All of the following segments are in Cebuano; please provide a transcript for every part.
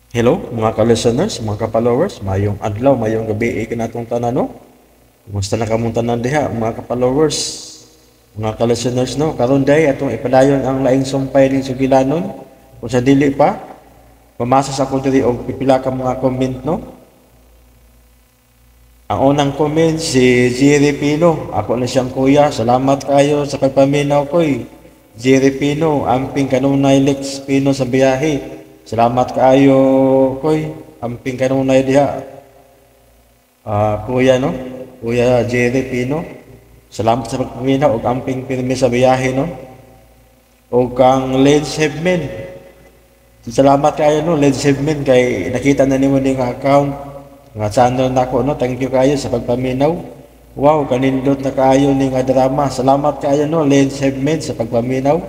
Hello mga ka-listeners, mga ka-followers, mayong adlaw, mayong gabi kanatong tanan, no? Kumusta na kamong tanan diha mga ka-followers, mga ka-listeners, no? Karon day atong ipadayon ang laing sumpay ning sugilanon. Kung sa dili pa, pamasa sa ako diri og pipila ka mga comment, no? Ang unang comment si Jerry Pino, ako na siyang kuya, salamat kayo sa pagpaminaw koy. Jerry Pino, amping kanunay Lex Pino sa biyahe. Salamat kaayo koy, amping kanunay diha. Kuya, no? Kuya Jerry Pino. Salamat sa pagpaminaw og amping pirmi sa biyahe, no? Og kang Lens Hebman. Salamat kaayo, no, Lens Hebman, kay nakita na nimo ning account nga channel nako, no? Thank you kaayo sa pagpaminaw. Wow, kanindot na kaayo ning drama. Salamat kaayo, no, Lens Hebman sa pagpaminaw.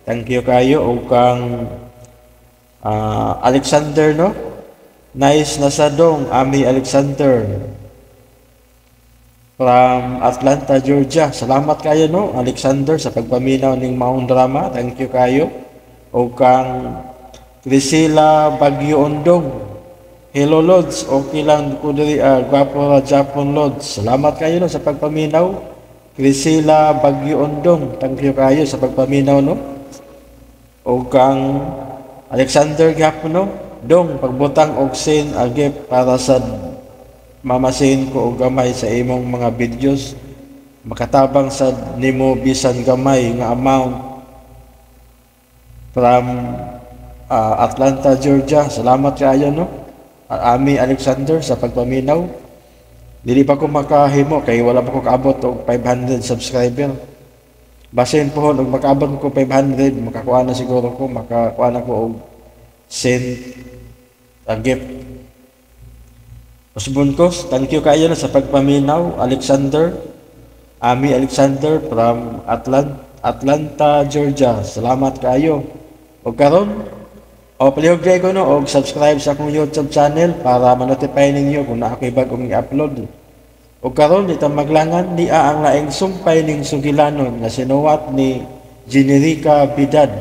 Thank you kaayo. Og kang Alexander, no? Nice na sa dong, Ami Alexander from Atlanta, Georgia. Salamat kayo, no, Alexander, sa pagpaminaw ning maong drama. Thank you kayo. O kang Priscilla Bagyo Ondong. Hello Lods, okay lang ko diri, gwapo ra Japon Lods. Salamat kayo, no, sa pagpaminaw. Priscilla Bagyo Ondong, thank you kayo sa pagpaminaw, no. O kang Alexander gihapon, no? Dong, pagbutang og send a gift para sa mamasin ko og gamay sa imong mga videos. Makatabang sa nimo bisan gamay nga amount from Atlanta, Georgia. Salamat kaayo, no? Ami Alexander sa pagpaminaw. Dili pa ko makahimo kay wala pa ko kaabot og 500 subscriber. Basin pohon og makaabot ko 500, makakuha na siguro ko, makakuha na ko og send a gift. Usbon ko, thank you kayo na sa pagpaminaw, Alexander, Ami Alexander from Atlanta, Georgia. Salamat kayo. Og karon, o palihog ko, no, og subscribe sa akong YouTube channel para ma-notify ninyo kung naa ako'y bag-ong i-upload. Og karon itang maglangan niya ang laing sumpay ning sugilanon nga sinuwat ni Generica Bidad.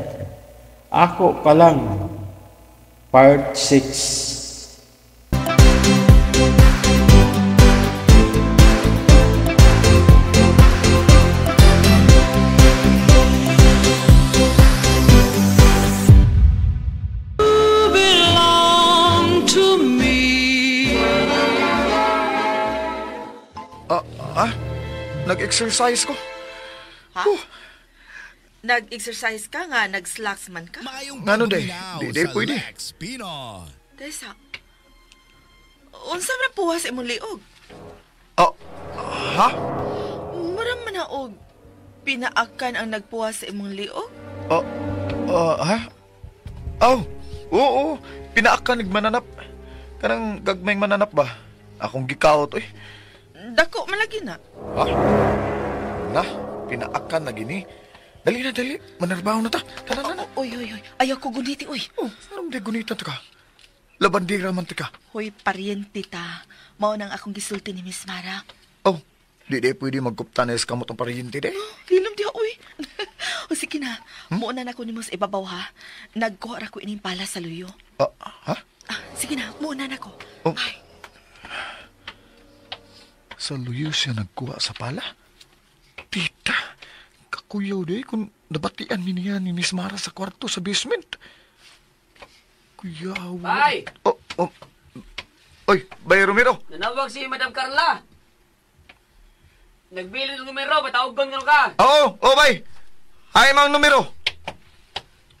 Ako pa lang, Part 6. Nag-exercise ko. Ha? Nag-exercise ka nga, nag-slacks man ka? Ngano day? Di pwede. Tesa, unsa man puwas imong liog? Ha? Mura man na og pinaakan ang nagpuwas sa imong liog? Ha? Oh, oo, pinaakan nagmananap. Kanang gagmayng mananap ba? Akong gikaot, oy. Dako malagi na. Ha? Na, pinaakan na gini. Dali na, dali. Manarbaho na ta. Tara na na. Oy, oy, oy. Ayaw ko guniti, oy. Oh, anong di gunita ta ka? Labandira man ta ka. Hoy, paryente ta. Mao nang akong gisulti ni Miss Mara. Oh, di pwede magkupta na iskamot ang paryente, di. Hilom diha, oy. O sige na. Muuna na ko nimo sa ibabaw, ha? Nagkuha ra ko ining pala sa luyo. Ha? Ah, sige na, muuna na ko. Oh. Ay. Sa luyo siya nagkuha sa pala? Tita, kakuyaw day kung nabatian mi niya ni Miss Mara sa kwarto sa basement. Kuyaw. Bay! Oh, oh. Oy, Bay Romero. Nanawag si Madam Carla. Nagbili ng numero, patawag nga ka. Oo, oh, bay. Ay, mang numero.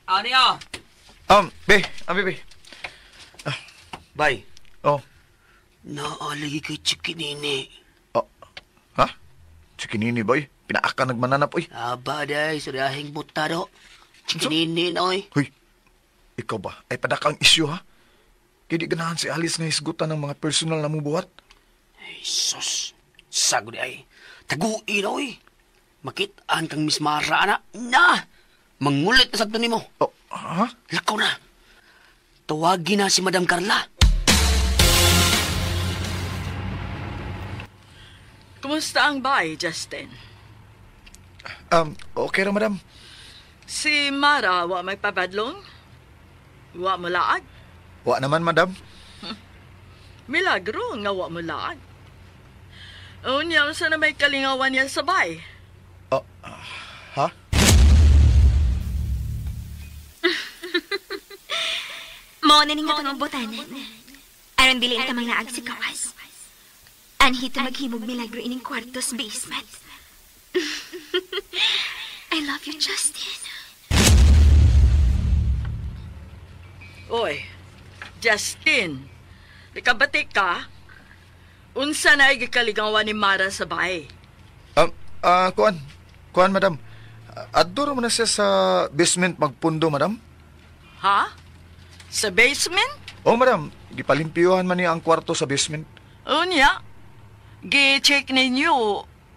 Ano niya? Be, be. Bay. Oh. Naalagi kay Chikinini. Oh. Ha? Chikinini, boy? Pinaaka nagmananap, oy. Aba, day. Surahing butado. Chikinini na, oy. Hoy, ikaw ba? Ay, padaka ang isyu, ha? Kaya di ganahan si Alice nga hisgutan ng mga personal na mubuhat. Ay, sus. Sago di ay. Taguin, oy. Makitaan kang Miss Mara, ana. Na! Mangulit na sabto nimo. Oh, ha? Lakaw na. Tawagin na si Madam Carla. Kumusta ang bay, Justin? Okay ra, madam. Si Mara, wa may pabadlong? Wa mo laag? Wa naman, madam. Milagro nga wa mo laag. Unya, unsa na may kalingawan niya sa bay? Ha? Mao na ning atong butanan. Aron dili ta manglaag sa gawas. Anhi ta maghimog milagro ining kwarto sa basement. I love you, Justin. Oy, Justin, nakabati ka? Unsa na gikaligawan ni Mara sa bahay? Kuan, madam. Adto ra man na siya sa basement magpundo, madam. Ha? Sa basement? Oh, madam, gipalimpyuhan man niya ang kwarto sa basement. Unya, gi-check ninyo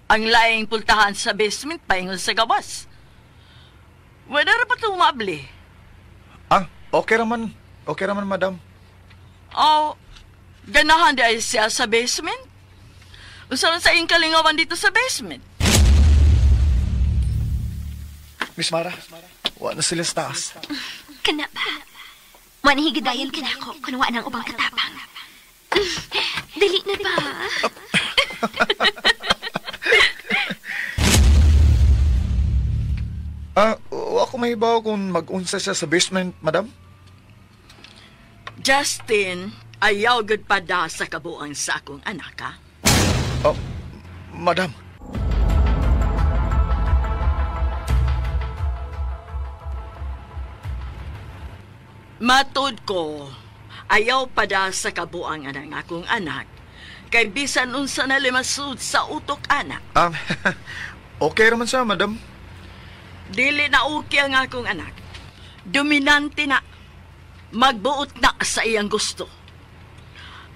ang laing pultahan sa basement paingon sa gawas. Wala ra pa ito umabli. Ah, okay raman. Okay raman, madam. Oh, ganahan di ay siya sa basement? Unsa man sa iyong kalingawan dito sa basement? Miss Mara, wa na sila sa taas. Kana ba? Wanihigidayon ka na ako kung wa nang ubang katapang. Dili na ba? Wa ko mahibaw kung mag-unsa siya sa basement, madam. Justin, ayaw gud pada sa kabuang sa akong anak, ha? Oh, madam. Matud ko, ayaw pada sa kabuang anang akong anak. Kay bisan unsa na limasud sa utok anak. Okay raman siya, madam. Dili na okay ang akong anak. Dominante na. Magbuot na sa iyang gusto.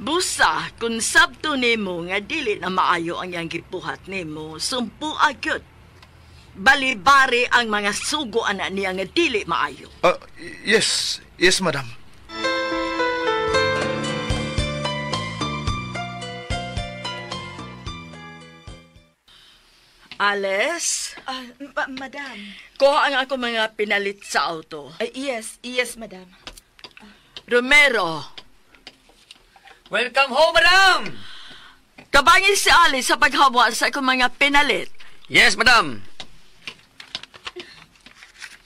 Busa, kung sabto nimo nga dili na maayo ang iyang gibuhat nimo, sumpo agyod. Balibari ang mga sugo anak niya nga dili maayo. Yes, yes, madam. Alice? Madam. Kuha ang ako mga pinalit sa auto. Yes, yes, madam. Romero. Welcome home, madam! Kabangin si Alice sa paghawa sa akong mga pinalit. Yes, madam.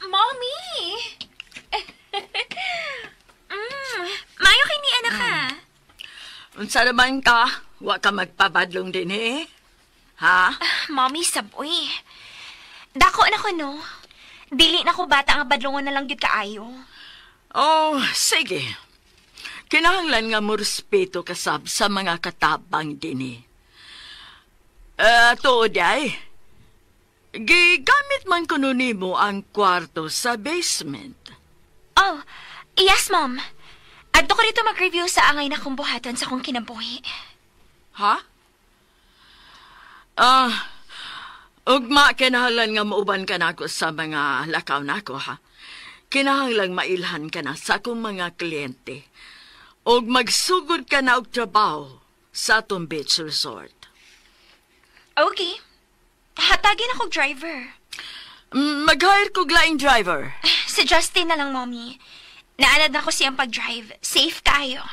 Mommy! Maayo kay ni anak ha. Unsa naman ka? Wa ka magpabadlong din eh. Ha? Mommy, saboy. Dako na ko, no? Dili na ko bata nga badlongon na lang gyud kaayo. Oh, sige. Kinahanglan nga mo respeto kasab sa mga katabang din eh. Tuod ay. Gigamit man kuno nimo ang kwarto sa basement. Oh, yes, Mom. Adto ko rito mag-review sa angay na kong buhaton sa akong kinabuhi. Ha? Ugma, kinahanglan nga mauban ka na ako sa mga lakaw na ako, ha? Kinahanglan mailhan ka na sa akong mga kliyente. Og magsugod ka na og trabaho sa atong beach resort. Okay. Hatagin ako driver. Mag-hire kog laing driver. Si Justin na lang, Mommy. Naalad na ko siyang pag-drive. Safe kayo.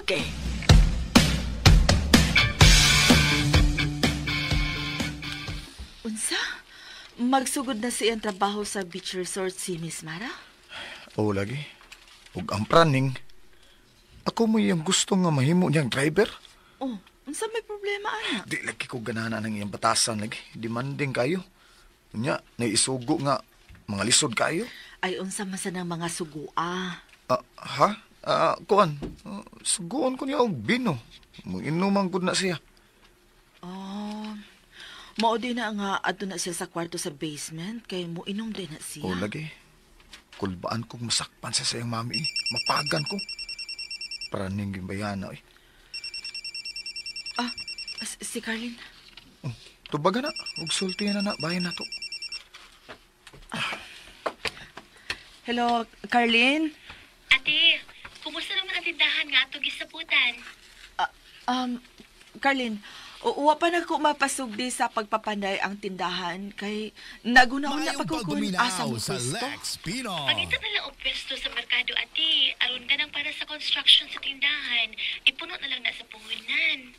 Okay. Unsa? Magsugod na siyang trabaho sa beach resort si Miss Mara? Oo, lagi. Ug ang praning, ako mo iyang gusto nga mahimo niyang driver. Oh, unsa may problema, anak? Di lagi ko ganahan ng iyang batasan lagi. Demanding kayo. Unya, naisugo nga mga lisod kayo. Ay, unsa man sa nang mga sugua? Ha? Kuan, suguon ko niya og bino. Muinuman gud na siya. Oh, mao din na nga adto na siya sa kwarto sa basement kay muinom din na siya. O lagi. Kulbaan kong masakpan sa sayang mami. Mapagan ko. Praning gimbayana eh. Si Carlin. Oh, tubaga na. Ug sultihan na na. Bayan na to. Hello, Carlin? Ate, kumusta naman ang tindahan nga ato gisaputan? Carlin, uwa pa na ko mapasugdi sa pagpapanday ang tindahan kay naguna-una pa ko kung asa mo pwesto. Pangita na lang og pwesto sa merkado, ate. Aron ka ng construction sa tindahan, ipuno na lang na sa puhunan.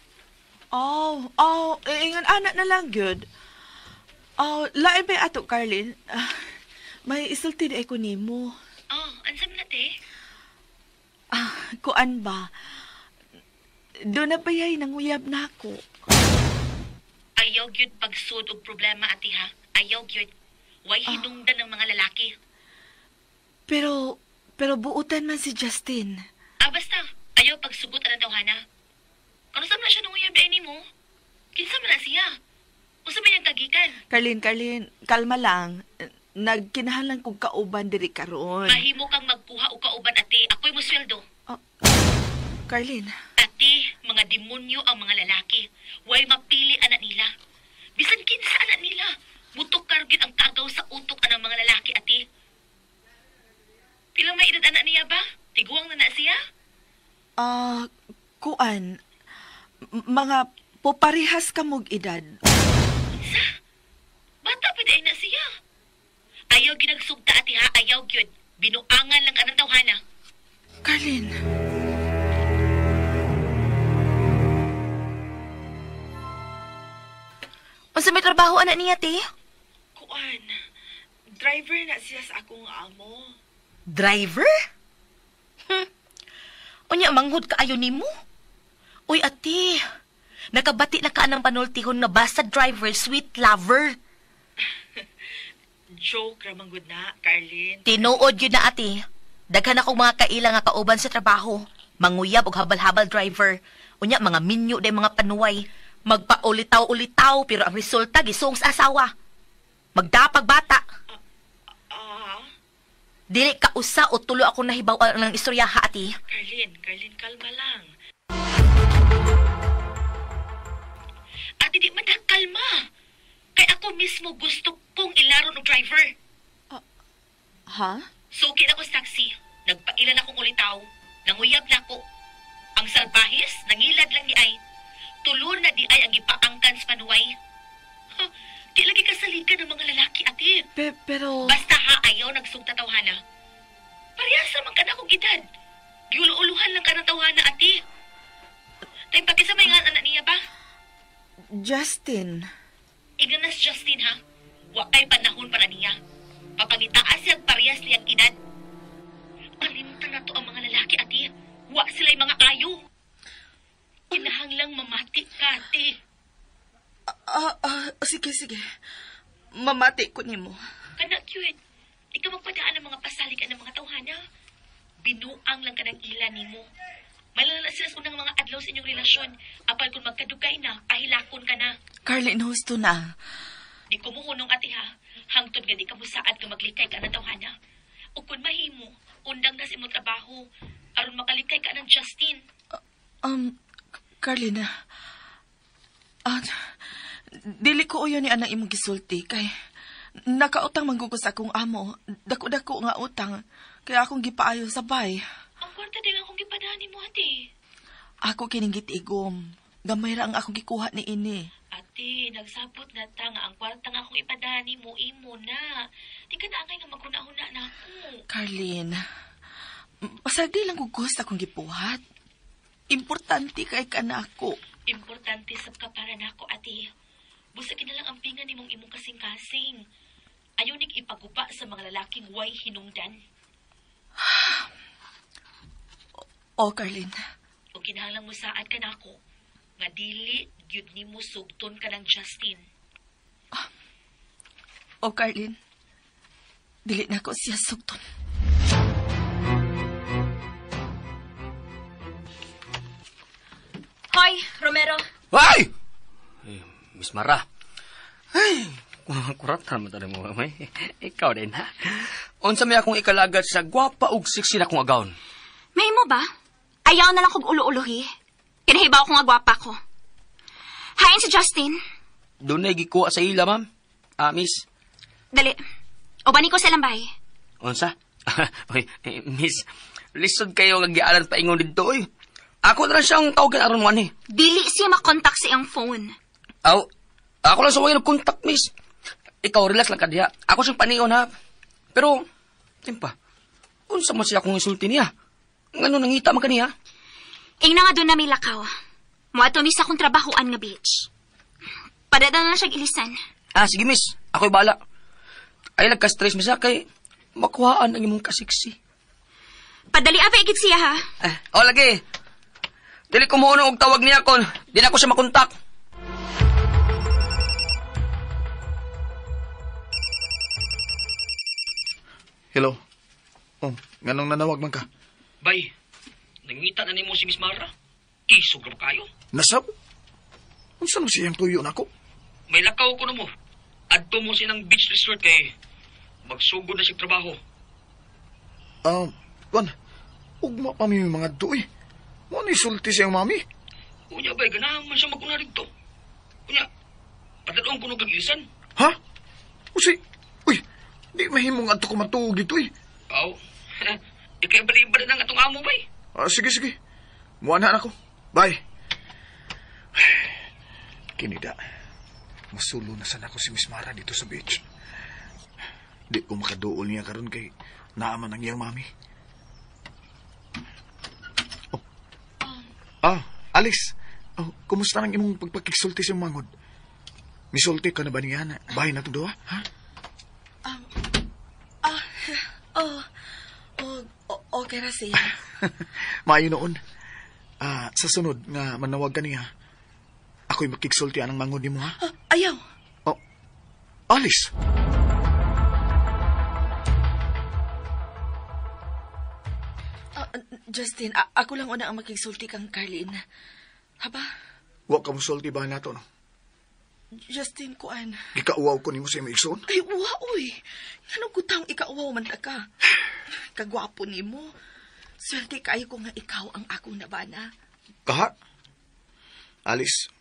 Oh, oh, ingon anak na lang gyud. Oh, lain ba ato, Carlin? Ah, may isulti di ko nimo. Oh, unsa man na, te? Ah, kuan ba? Doon na ba yay nanguyab na ako? Ayaw gyud pagsud og problema, ate ha. Ayaw gyud. Way hinungdan ng mga lalaki. Pero buutan man si Justin. Ah, basta. Ayaw pagsugot ang tawhana. Kano sa man na siya nanguyab dahil nimo? Kinsa man na siya? Usa man niyang tagikan? Carlin, kalma lang. Nagkinahanglan kong kauban diri karon. Mahimo kang magkuha og kauban, ate. Ako'y musweldo. Oh, Carlin. Ate, mga demonyo ang mga lalaki. Way mapili anak nila. Bisan kinsa anak nila. Mutukar gyud ang kagaw sa utok anang mga lalaki, ate. Pila may edad anak niya ba? Tiguang na na siya? Kuan. Mga poparehas ka mog edad. Unsa? Bata pa di na siya. Ayaw ginagsugta, ate ha. Ayaw gyud. Binuangan lang anang tawhana. Carlin. Unsa may trabaho anak niya, te? Kuan. Driver na siya sa akong amo. Driver? Unya, manghod ka ayo nimo? Uy, ate. Nakabati na ka ng panultihon na basta driver, sweet lover. Joke ramang gud na, Carlin. Tinuod yun na, ate. Daghan akong mga kaila nga kauban sa trabaho. Manguyab og habal-habal driver. Unya, mga minyo day mga panuway. Magpaulitaw-ulitaw, pero ang resulta gisuong sa asawa. Magdapag bata. Dili ka usa o tulo ako nahibaw ng istorya, ha, ate. Carlin, kalma lang. Ate, di man kalma. Kay ako mismo gusto kong ilaro ng driver. Ha? Suki na ko sa taxi. Nagpailan akong ulitaw. Nanguyab na ako. Ang salbahis, nangilad lang ni ay. Tulor na di ay ang gipaangkan sa panuway. Huh, di lagi kasaligan ng mga lalaki, ate. Pero... Basta ha, ayaw nagsugta tawhana. Parehas naman ka na akong edad. Giulo-uluhan lang ka ng tawhana, ate. Tayong pakisamay nga anak niya ba? Justin. Ignanas Justin, ha? Wa kay panahon para niya. Papangitaas siyang parehas niyang edad. Kalimtan na to ang mga lalaki, ate. Wa sila'y mga ayo. Kinahanglang mamati ka, ate. Sige. Mamati ko nimo. Kana, cute. Di ka magpadaan ng mga pasalig ng mga tawhana. Binuang lang ka ng ila nimo. Malala sila sa unang mga adlaw sa inyong relasyon. Apal kung magkadugay na, pahilakon ka na. Carlin, husto na. Di kumuhunong, ate, ha. Hangtod nga di ka musaad ka maglikay ka ng tawhana. O kung mahimo, undang na sa imong trabaho. Aron makalikay ka ng Justin. Carlin, dili ko uyon ni anang imong gisulti kay nakautang manggugos akong amo. Dako-dako nga utang. Kaya akong gipaayo sa bay. Ang kwarta din akong gipadani mo, ate. Ako kining gitigom. Gamay ra ang akong gikuha ni ini. Ate, nagsabot na ta nga ang kwarta nga akong ipadani mo, imo na. Di ka na angay nga maghuna-huna na ako. Carlin, pasag di lang gugos akong gipuhat. Importante kay ka na ako. Importante sab ka para nako, ate. Busa kinalang ang pingan nimong imong kasing-kasing. Ayaw nig ipagupa sa mga lalaking way hinungdan. O, Carlin. O kinahanglang mo saad ka nako, nga dili gyud nimo sugton ka ng Justin. O, Carlin. Dili na ko siya sugton. Hoy, Romero. Ay! Ay, Miss Mara. Ay, kuratan mo tayo mo, may. Ikaw din, ha? Unsa may akong ikalagat sa gwapa ug sexy na akong agawon. May mo ba? Ayaw na lang kog ulo-ulohi. Kinahibaw ko nga gwapa ko. Hain si Justin. Doon na gikuha sa ila, ma'am. Ah, miss. Dali. Ubani ko sa lambay. Unsa? Oy, miss. Lisod kayo nga gialan pa ingon didto, oy. Ako na lang siyang tawagan aron mo ani. Dili siya makontak sa iyang phone. Aw, ako lang sa way nag-contact, miss. Ikaw, relax lang ka diha. Ako siyang panion, ha. Pero, timpa, unsa man siya akong insulti niya? Ngano nangita man kaniya? Ingna nga doon na may lakaw. Moadto mi sa akong trabahoan nga beach. Padada na siyang ilisan. Ah, sige miss. Ako'y bahala. Ay nagka-stress miss kay makuhaan ang imong kasiksi. Padali abay igid siya ha. Eh, oh lagi. Dili ko mo og tawag niya kon di na ko siya makontak. Hello. Oh, nganong nanawag man ka? Bay, nangita na nimo si Miss Mara. Isog ra kayo. Nasab? Unsa man siyang tuyo nako? May lakaw ko na mo. Adto mo silang beach resort kay magsugod na siya trabaho. Kwan, ugma pa mi mga duoy. Mo ni sulti siyang mami. Unya bay, ganahan man siya maguna dito. Unya, patadong ko nung kag-ilisan. Ha? Usi, uy, di mahimong adto ko matuog dito eh. Aw, ikay bali-bali ng atong amo bay. Ah, sige, sige. Muana na ko. Bye. Kinida, masulo na sana ko si Miss Mara dito sa beach. Di ko makaduol niya karon kay naaman ang iyang mami. Oh. Ah, Alice. Oh, kumusta nang imong pagpakigsulti sa imong mangod? Misulti ka na ba niya na bahay na itong duha? Ha? Okay ra siya. Maayo noon. Ah, sa sunod nga manawag ka niya, ako'y makigsulti anang mangod nimo ha? Ayaw. Oh, Alice. Justin, ako lang una ang makigsulti kang Carlin. Haba? Wa ka mosulti ba nato, no? Justin, kuan. Gikauwaw ko nimo sa imong igsoon? Ay, uwa, uy. Nganong kutang ikauwaw man ta ka? Kagwapo nimo. Swerte kayo ko nga ikaw ang akong nabana. Kaha? Alice,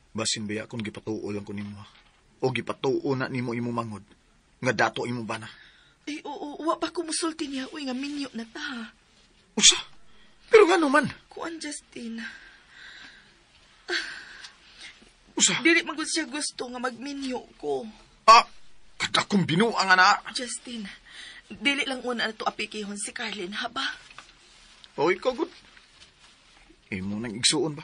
basin ba akong gipatuo lang ko nimo? O gipatuo na nimo imong mangod? Nga dato imong bana? Ay, oo, wa pa ko musulti niya. Uy, nga minyo na ta. Usa? Pero nga naman. Kuan, Justin. Usa? Dili man gud siya gusto nga magminyo ko. Ah, kadakong binuang ana. Justin, dili lang una na to apikihon si Carlin, ha ba? O, ikaw gud. Imo nang igsuon ba?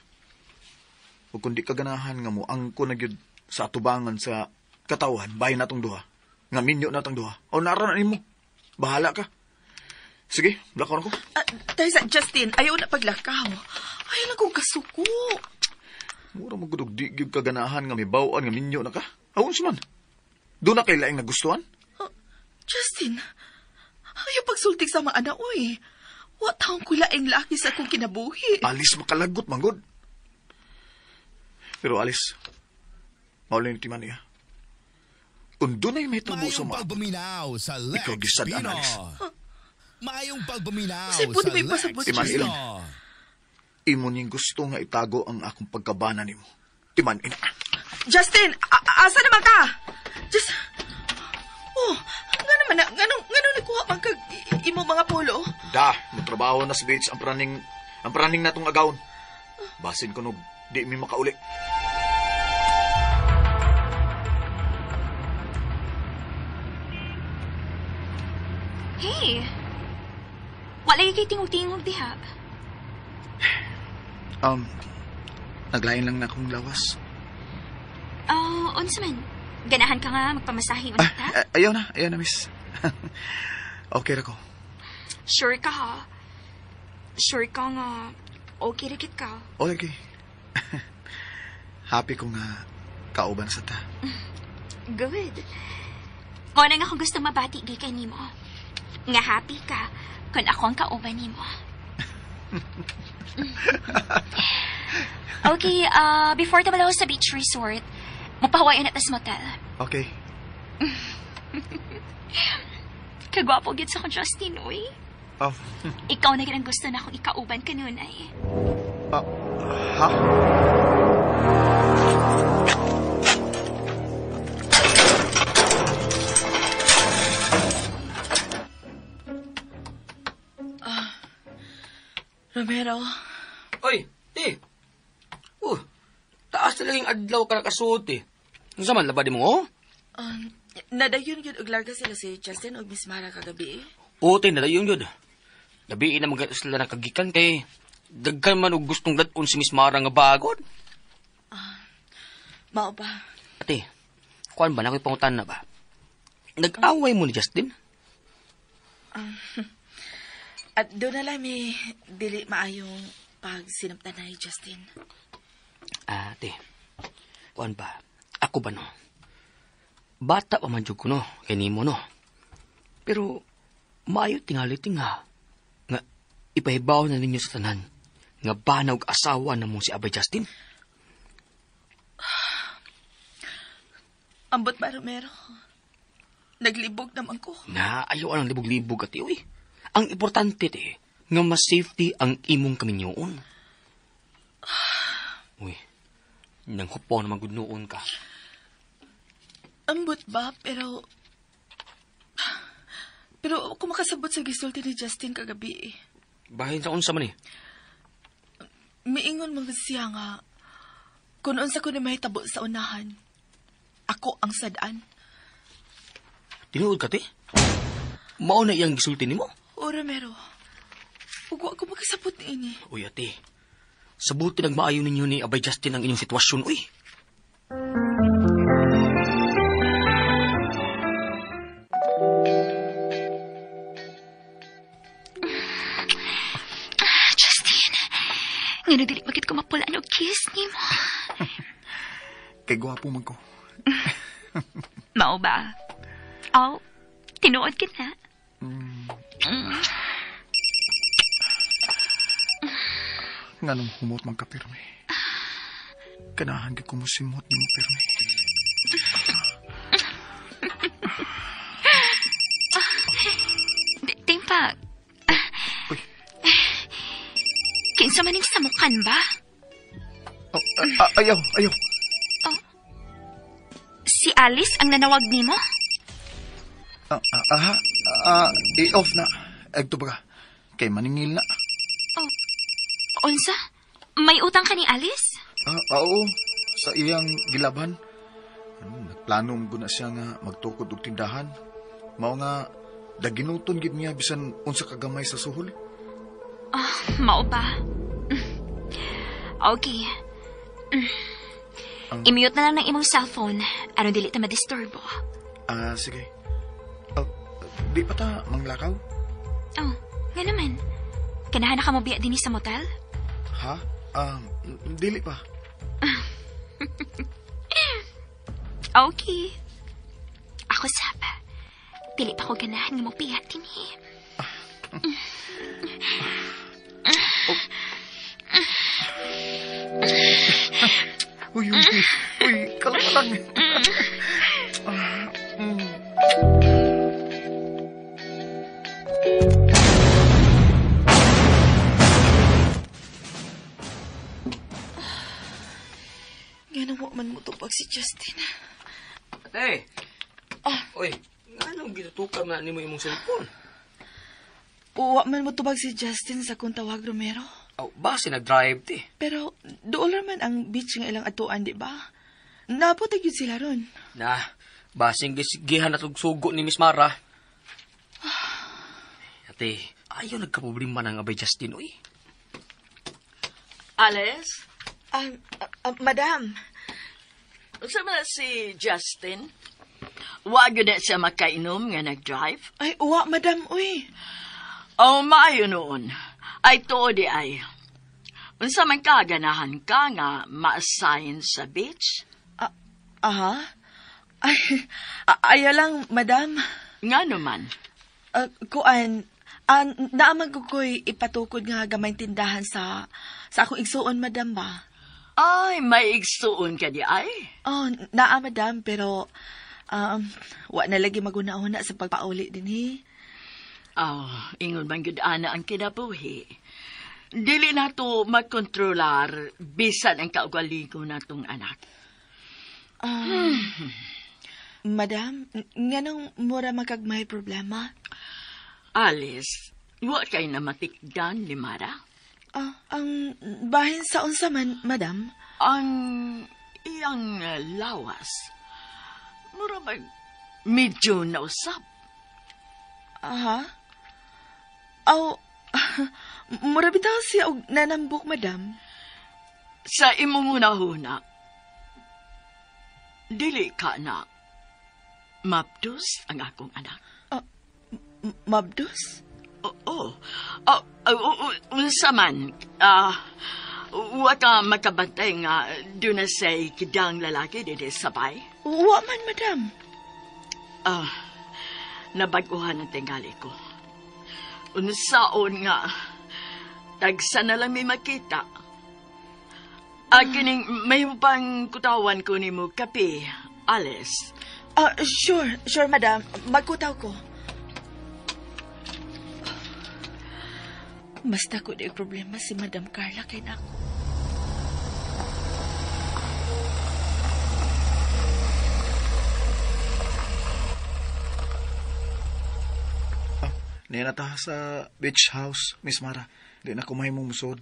O kung di ka ganahan nga mo, angko na gyud sa atubangan sa katawhan, bahin natong duha. Nga minyo natong duha. O nara na nimo. Bahala ka. Sige, lakaw na ko. Tayo sa Justin, ayaw na paglakaw. Ayaw lang kong kasuko. Mura mo gud og di gyud ka ganahan nga mibaw-an nga minyo na ka. Awon man. Doon na kay laing nagustuhan? Justin, ayaw pagsultik sa mga anak, uy. Wa taong ko laing laki sa akong kinabuhi. Alice, makalagot, manggod. Pero Alice, maulay ni timan niya. Kung doon ay may tabo sa Maayong mga... pagpaminaw sa Lex Ikaw gisad-an, Pino. Alice. Maayong pagpaminaw Kasi pwede sa ba ipasabot, Lex Timan Pino. ilang. Imo niyang gusto nga itago ang akong pagkabana nimo. Timan ina. Justin, asa naman ka? Just... Oh, nga naman na, nganong nagkuha man kag imo mga polo? Da, motrabaho na sa beach ang praning natong agawon. Basin ko nog di mi makauli. Hey! Wala kay tingog-tingog diha. Naglain lang na akong lawas. Oh, unsa man? Ganahan ka nga magpamasahe ulit, ha? Ayaw na, miss. Okay ra ko. Sure ka, ha? Sure ka nga okay ra gid ka. Okay. Happy ko nga kauban sa ta. Good. Mo na nga akong gustong mabati gikan nimo. Nga happy ka kung ako ang kauban nimo. Okay, before tabalaw sa beach resort, mapahawayan na tas motel. Okay. Kagwapo gid sa akong Justin, uy. Oh. Ikaw na gid ang gusto na akong ikauban kanunay. Ha? Romero. Oy, ti. Taas talaga yung adlaw ka nakasuot eh. Unsa man labad mo, oh? Nadayon gyud og larga sila si Justin og Miss Mara kagabi eh. Oo, ti, nadayon gyud. Gabi na mga sila nakagikan kay daghan man og gustong dadon si Miss Mara nga bagod. Mao ba? Ate, kuan ba na ako'y pangutan na ba? Nag-away mo ni Justin? At doon na lang may dili maayong pagsinaptanay, Justin. Ate, kuan ba? Ako ba no? Bata pa man jud ko no, kay nimo no. Pero maayo tingali tinga nga ipahibaw na ninyo sa tanan nga bana og asawa na mo si Abay Justin. Ambot ba, Romero? Naglibog naman ko. Na, ayaw ang libog-libog ate, uy. Ang importante, te, nga mas safety ang imong kaminyoon. Uy, nang hupaw na magudnoon ka. Ambot ba, pero... Pero ako makasabot sa gisulti ni Justin kagabi eh. Bahin sa unsa man eh. Miingon mga siya nga, kung unsa ko ni mahitabo sa unahan, ako ang sadaan. Tinuod ka, te? Mao na iyang gisulti nimo? O, Romero, ug wa ko makasabot niini. Uy, ate, sabuti nagmaayo ninyo ni Abay Justin ang inyong sitwasyon, uy. Justin, ngano dili magid ko mapulaan og kiss nimo. Kay gwapo man ko. Mao ba? Oh, tinuod ka na. Nganong humot man ka pirmi. Kanahan gid ko mo simot nimo pirmi. Timpak. Uy. Kinsa man ning samukan ba? Oh, ayaw, ayaw. Oh. Si Alice ang nanawag nimo? I-off na. Agto ba ka? Kay maningil na. Oh, unsa? May utang ka ni Alice? Oo, sa iyang gilaban. Nagplano mo na siya nga magtukod og tindahan. Mao nga, daginuton gid niya bisan unsa kagamay sa suhol. Mao ba? Okay. I-mute na lang ng imong cellphone aron dili ta madisturbo. Sige. Di pa ta manglakaw? Oh, nga naman. Kanahan na ka mo biya dinhi sa motel? Ha? Dili pa. Okay. Ako sab. Dili pa ko ganahan nga mobiya dinhi. Uy, uy, uy, kalma lang. Nga wa man mo tupag si Justin. Ate! Uy, nganong gitutukan na nimo imong cellphone? Wa man mo tubag si Justin sa kung tawag, Romero. Oh, base nag-drive, te. Pero dool man ang beach nga ilang atuan, di ba? Naputag yun sila ron. Na, basing gihan na sugo ni Miss Mara. Ate, ayaw nagkaproblema ng Abay Justin, uy. Alice? Madam. Unsa man si Justin? Wa gyud na siya makainom nga nag-drive? Ay, uwa, madam, uy. Oh, maayo noon. Ay, tuo di ay. Unsa man ka, ganahan ka nga ma-assign sa beach? Aha. Ay, ayaw lang, madam. Nga naman. Kuan, naamang ko ko'y ipatukod nga gamay tindahan sa akong igsuon, madam ba? Ay, may igsuon ka di ay? Oh, naa, madam, pero wa na lagi maguna-una sa pagpauli din, he. Oh, ingon man gyud ana ang kinabuhi. Dili na to magkontrolar bisan ang kaugalingon natong anak. Madam, nganong mura magkagmay problema? Alice, wa kay na matikdan ni Mara? Ang bahin sa unsa man, madam? Ang iyang lawas. Mura mag medyo nausap. Aha. Oh, Mura bitaw siya og nanambok, madam. Sa imong hunahuna, dili ka na mabdos ang akong anak. Mabdos? Oo. Unsa man, wa ka makabantay nga doon na say kidang lalaki dito sabay? Wa man, madam. Nabaguhan ang tingali ko. Unsaon nga, tagsa na lang may makita. Kining may pang kutawan ko ni mo kape, Alice. Sure, madam. Magkutaw ko. Basta ko di problema si Madam Carla kay nako. Niya na ta sa beach house, Miss Mara. Di na ko mahimong musod.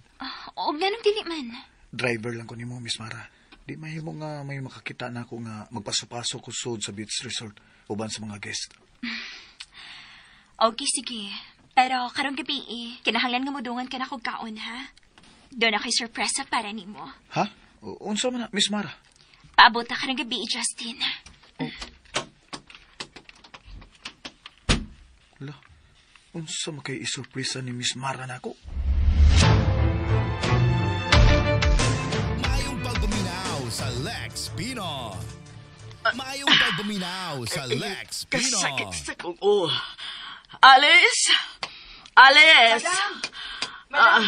Og nganong dili man? Driver lang ko nimo, Miss Mara. Di mahimo nga may makakita na ako nga magpaso-paso ko sud sa beach resort uban sa mga guest. Okay, sige. Pero karong gabi kinahanglan nga modungan ka na kog kaon, ha? Doon ako'y sorpresa para nimo. Ha? Unsa man na, Miss Mara? Paabot na karong gabi, Justin. Oh. La, unsa man kay isurpresa ni Miss Mara nako? Maayong pagpaminaw sa Lex Pino. Maayong pagpaminaw sa Lex Pino. Kasakit sa kong oh. Alice! Alice! Madam!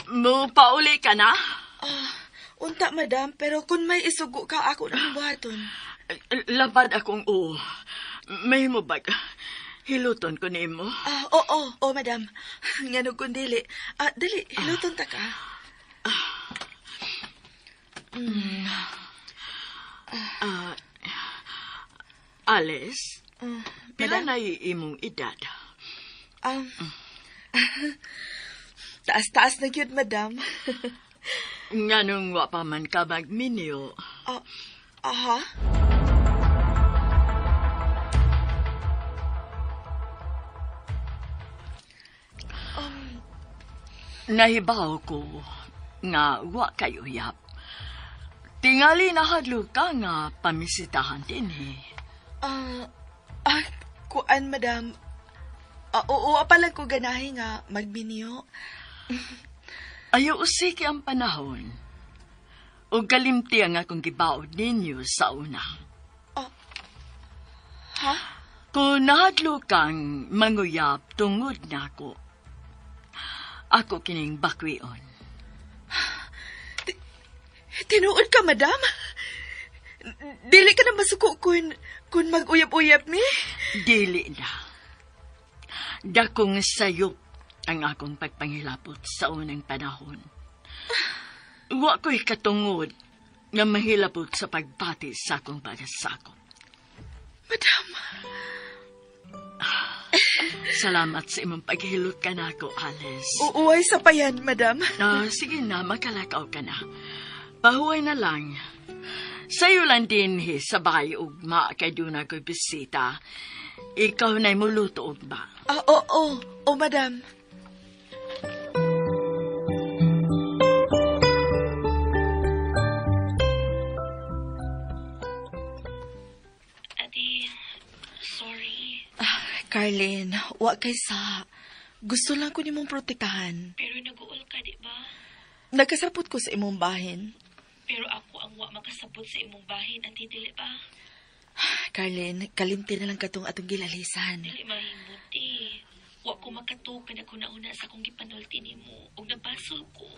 Mupauli ka na? Unta, madam, pero kung may isugo ka, ako na buhaton. Labad akong oo. May mo bag. Hiluton ko nimo. Oo, madam. Ngano kung dili. Dili, hiluton ta ka. Alice, pila na imong edad? Taas-taas na gyud, madam. Nganong wa pa man ka magminyo? Aha. Nahibaw ko nga wa kayo yap. Tingali nahadlo ka nga pamisitahan din eh. Kuan, madam. Oo, pa lang ko ganahi nga magminyo. Ayaw usiki ang panahon. O kalimti ang akong gibaod ninyo sa una. Ha? Kung nahadlo kang manguyap tungod nako, ako kining bakwion. Tinuod ka, madam? Dili ka na masuko kun mag-uyap-uyap mi? Dili na. Dakong sayop ang akong pagpangilapot sa unang panahon. Wa ko'y katungod nga mahilabot sa pagbati sa akong pagasakop. Madam! Salamat sa imong paghilot ka na ako, Alice. Uuway sa payan, madam. Sige na, makalakaw ka na. Pahuway na lang. Sa'yo lang din, sa bahay ugma, kay doon ako'y bisita. Ikaw na'y muluto ugma. Oo, oo, madam. Ate, sorry. Carlene, wa kay sa. Gusto lang ko nimong protektahan. Pero nag-uol ka, di ba? Nagkasapot ko sa imong bahin. Pero ako ang wa makasabot sa imong bahin, ate, dili ba? Carlene, kalimti na lang katong atong gilalisan. Dili mahimot, eh. Wa ko makatuog pa naghuna-huna sa akong gipanulti nimo ug nabasol ko.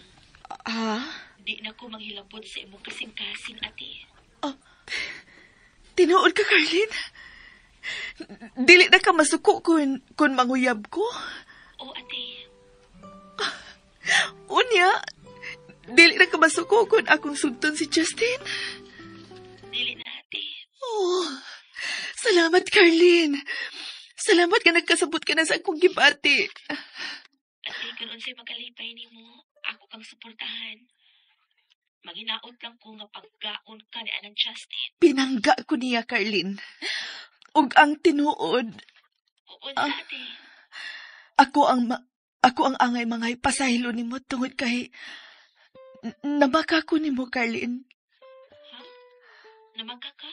Ha? Di na ko manghilabot sa imong kasing-kasing, ate. Oh, tinuod ka, Carlene? Dili na ka masuko kun manguyab ko? Oo, ate. Unya, dili na ka masuko kun akong sugton si Justin? Dili na, ate. Oh, salamat, Carlene. Salamat ka nagkasabot ka na sa akong gibati. Ate, kung unsay makalipay nimo, ako kang suportahan. Maginaot lang ko nga paggaon ka ni Anang Justin. Pinangga ko niya, Carlene. Ug ang tinuod. Oo, ate. Ako ang Ako ang angay mga ipasahilo nimo tungod kay namaka ko nimo, Carlin. Ha? Namaka ka?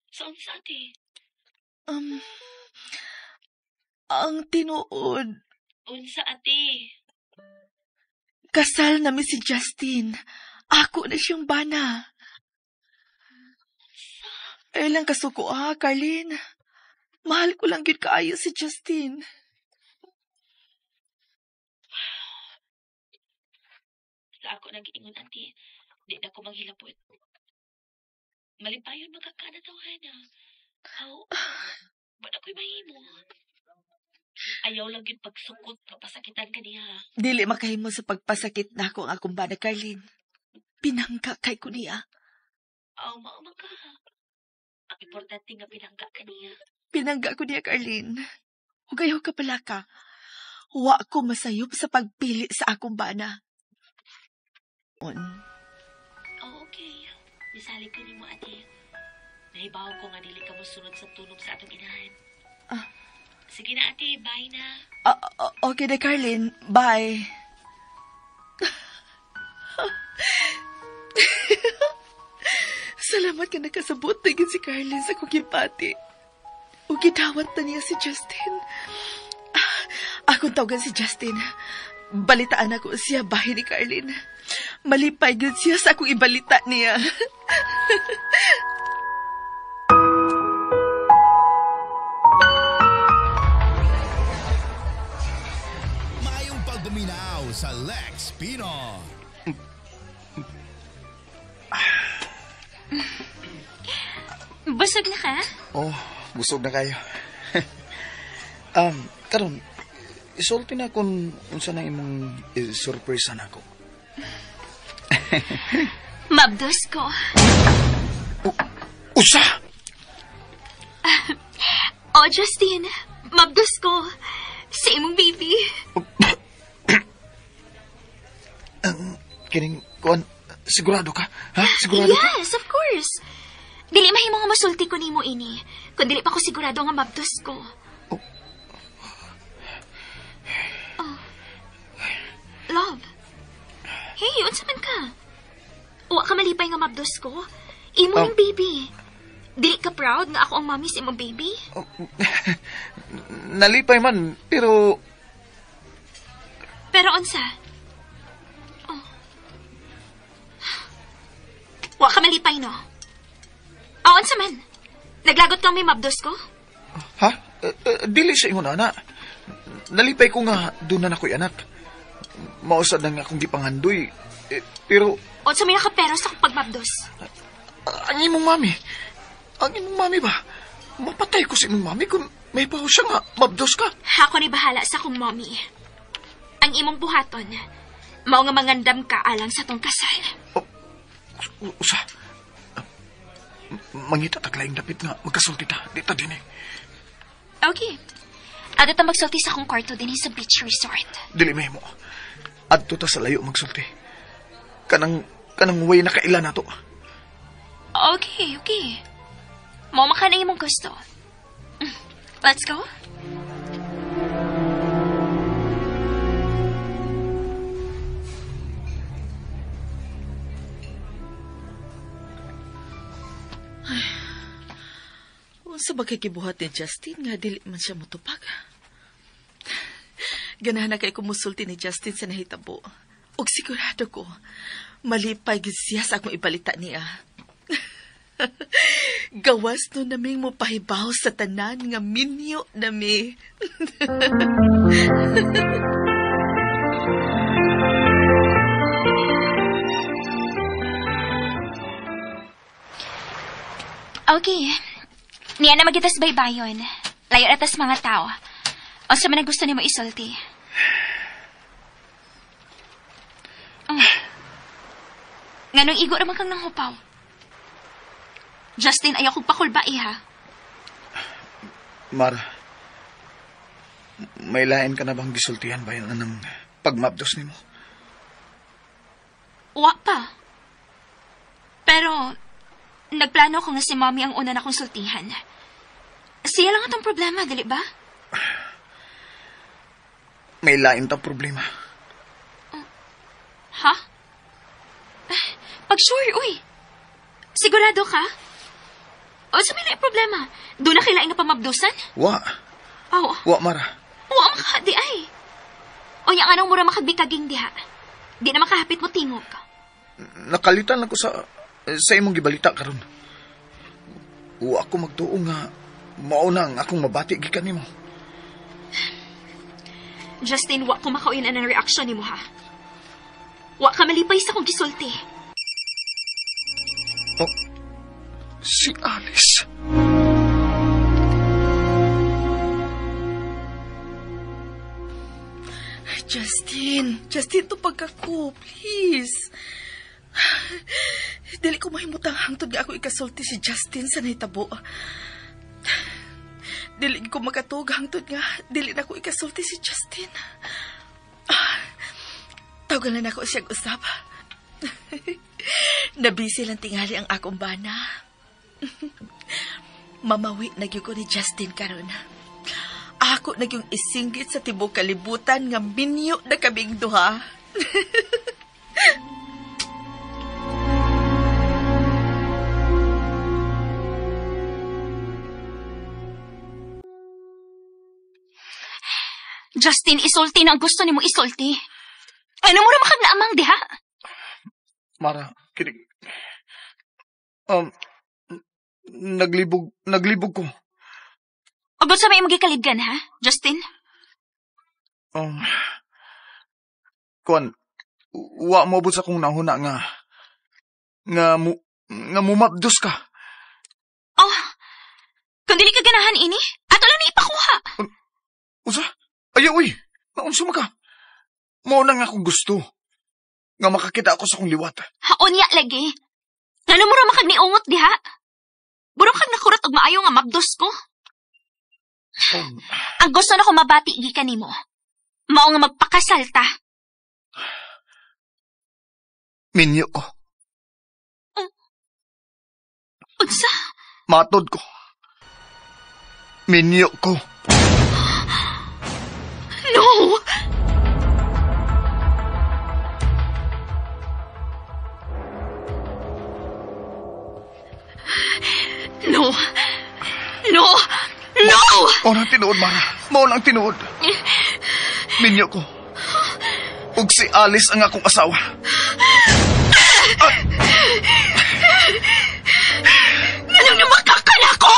Saan sa ate? Ang tinuod. Unsa ate? Kasal nami si Justin. Ako na siyang bana. Ay lang kasuko ha, Carlin. Mahal ko lang gyud kaayo si Justin. Sa ako nag-iingon, ate, di na ko manghilabot. Malipayon magkakanatawhan na. Aw, ba't ako'y mahimo? Ayaw lang yun pagsukot, mapasakitan ka niya. Dili makahimo sa pagpasakit na ako ang akong bana, Carlin. Pinangga kay ko niya. Aw, maumang ka. Ang importante nga pinangga ka niya. Pinangga ko niya, Carlin. Hugayaw ka pala ka. Wa ko masayop sa pagpili sa akong bana. Oh, okay. Misalig ko ni mo, ate. Nahibaw ko nga dili ka mosunod sa tunog sa atong inahan. Ah. Sige na, ate. Bye na. Okay na, Carlin. Bye. Salamat ka nakasabot na si Carlin sa kong gipati. O gidawat na niya si Justin. Akong tawagan si Justin. Balitaan ako siya bahay ni Carlin. Malipay gyud siya sa akong ibalita niya. Maayong pagpaminaw sa Lex Pino. Busog na ka? Oh, busog na kayo. Karon, isulti na kung unsa na imong surprise na ako. Mabdos ko. Usa! Oh, Justin, mabdos ko. Sa imong baby. Kining, kuan, sigurado ka? Ha? Sigurado ka? Yes, of course. Dili mahimo nga masulti ko nimo ini. Kung dili pa ko sigurado nga mabdos ko. Oh. Love. Hey, unsa man ka? Wa ka malipay nga mabdos ko? Imo yung baby. Dili ka proud nga ako ang mommy sa imong baby? Oh, nalipay man, pero... Pero unsa? Oh. Wa ka malipay, no? Oh, unsa man? Naglagot kang may mabdos ko? Ha? Dili sa ingon, ana. Nalipay ko nga doon na nako'y anak. Mausad na nga akong gipangandoy. Pero... Unsa may nakapero sa akong pagmabdos? Ang imong mami. Ang imong mami ba? Mapatay ko sa imong mami kung may baho siya nga mabdos ka. Ako ni bahala sa akong mommy. Ang imong buhaton, mao nga mangandam ka alang sa tong kasal. Oh, usa. Mangita taglaing dapit nga magkasulti ta. Di ta din eh. Okay. Adto ta magsulti sa akong kwarto dinhi sa beach resort. Dili mahimo. Adto ta sa layo magsulti. Kanang way na kaila nato. Okay, okay. Mao man ka na imong gusto. Let's go. Ay, unsa ba kay gibuhat ni Justin nga dili man siya motupag? Ganahan na kay kumusulti ni Justin sa nahitabo. Og sigurado ko, malipay gid siya sa akong ibalita niya. Gawas no naming mo pahibaw sa tanan nga minyo nami. Okay. Niya na magitas baybayon. Layo na tas mga tao. O sa man ang gusto nimo isulti. Oh. Nganong igo raman kang nanghupaw? Justin, ayaw kong pakulba, ha? Mara, may lain ka na bang gisultihan ba yun ng pagmabdos nimo? Wa pa. Pero, nagplano ko nga si Mommy ang una na konsultihan. Siya lang atong problema, dili ba? May lain ta problema. Ha? Pag sure, uy. Sigurado ka? O, sa may problema. Doon na kailangan nga pamabdusan? Wa. Oh. Wa, Mara. Wa, makadi ay. O, yung anong mura makagbikaging diha. Di na makahapit mo tingog. Nakalitan lang ko sa imong gibalita karon. Wa ako magtuo nga mao na ang akong mabati gikan nimo. Justin, wa ko makauyan ang reaksyon nimo ha. Wa ka malipay sa kong gisulti. Oh, si Alice. Justin, tupag ka ko, please. Dili ko mahimutang hangtod nga ako ikasulti si Justin sa nahitabo. Dili ko makatug hangtod nga dili na ko ikasulti si Justin. Tawagan na nako siyang usap. Nabisi lang tingali ang akong bana. Mamawi na gyud ko ni Justin karon. Ako na gyung isinggit sa tibok kalibutan nga minyo na kaming duha. Justin, isulti na ang gusto nimo isulti. Ano mo na makaglaamang diha? Mara, kinig. Naglibog ko. Abot sa may magikalibgan, ha, Justin? Kuan, wa mo abot sa kong nahuna nga mumabdos ka. Oh, kung dili ka ganahan ini, ato lang na ipakuha. Usa? Ayaw, uy! Naunsa man ka? Mao na nga akong gusto. Nga makakita ako sa kong liwat. Haon ya lagi. Ngano mo ra makagniungot diha? Burong kag nakurot og maayo nga mabdos ko. Ang gusto na ko mabati gikan nimo. Mao nga magpakasal ta. Minyo ko. Unsa? Matod ko. Minyo ko. No! No! No! No! Mao nang tinuod, Mara. Mao nang tinuod. Minyo ko. Ug si Alice ang akong asawa. Nganong namakakala ko?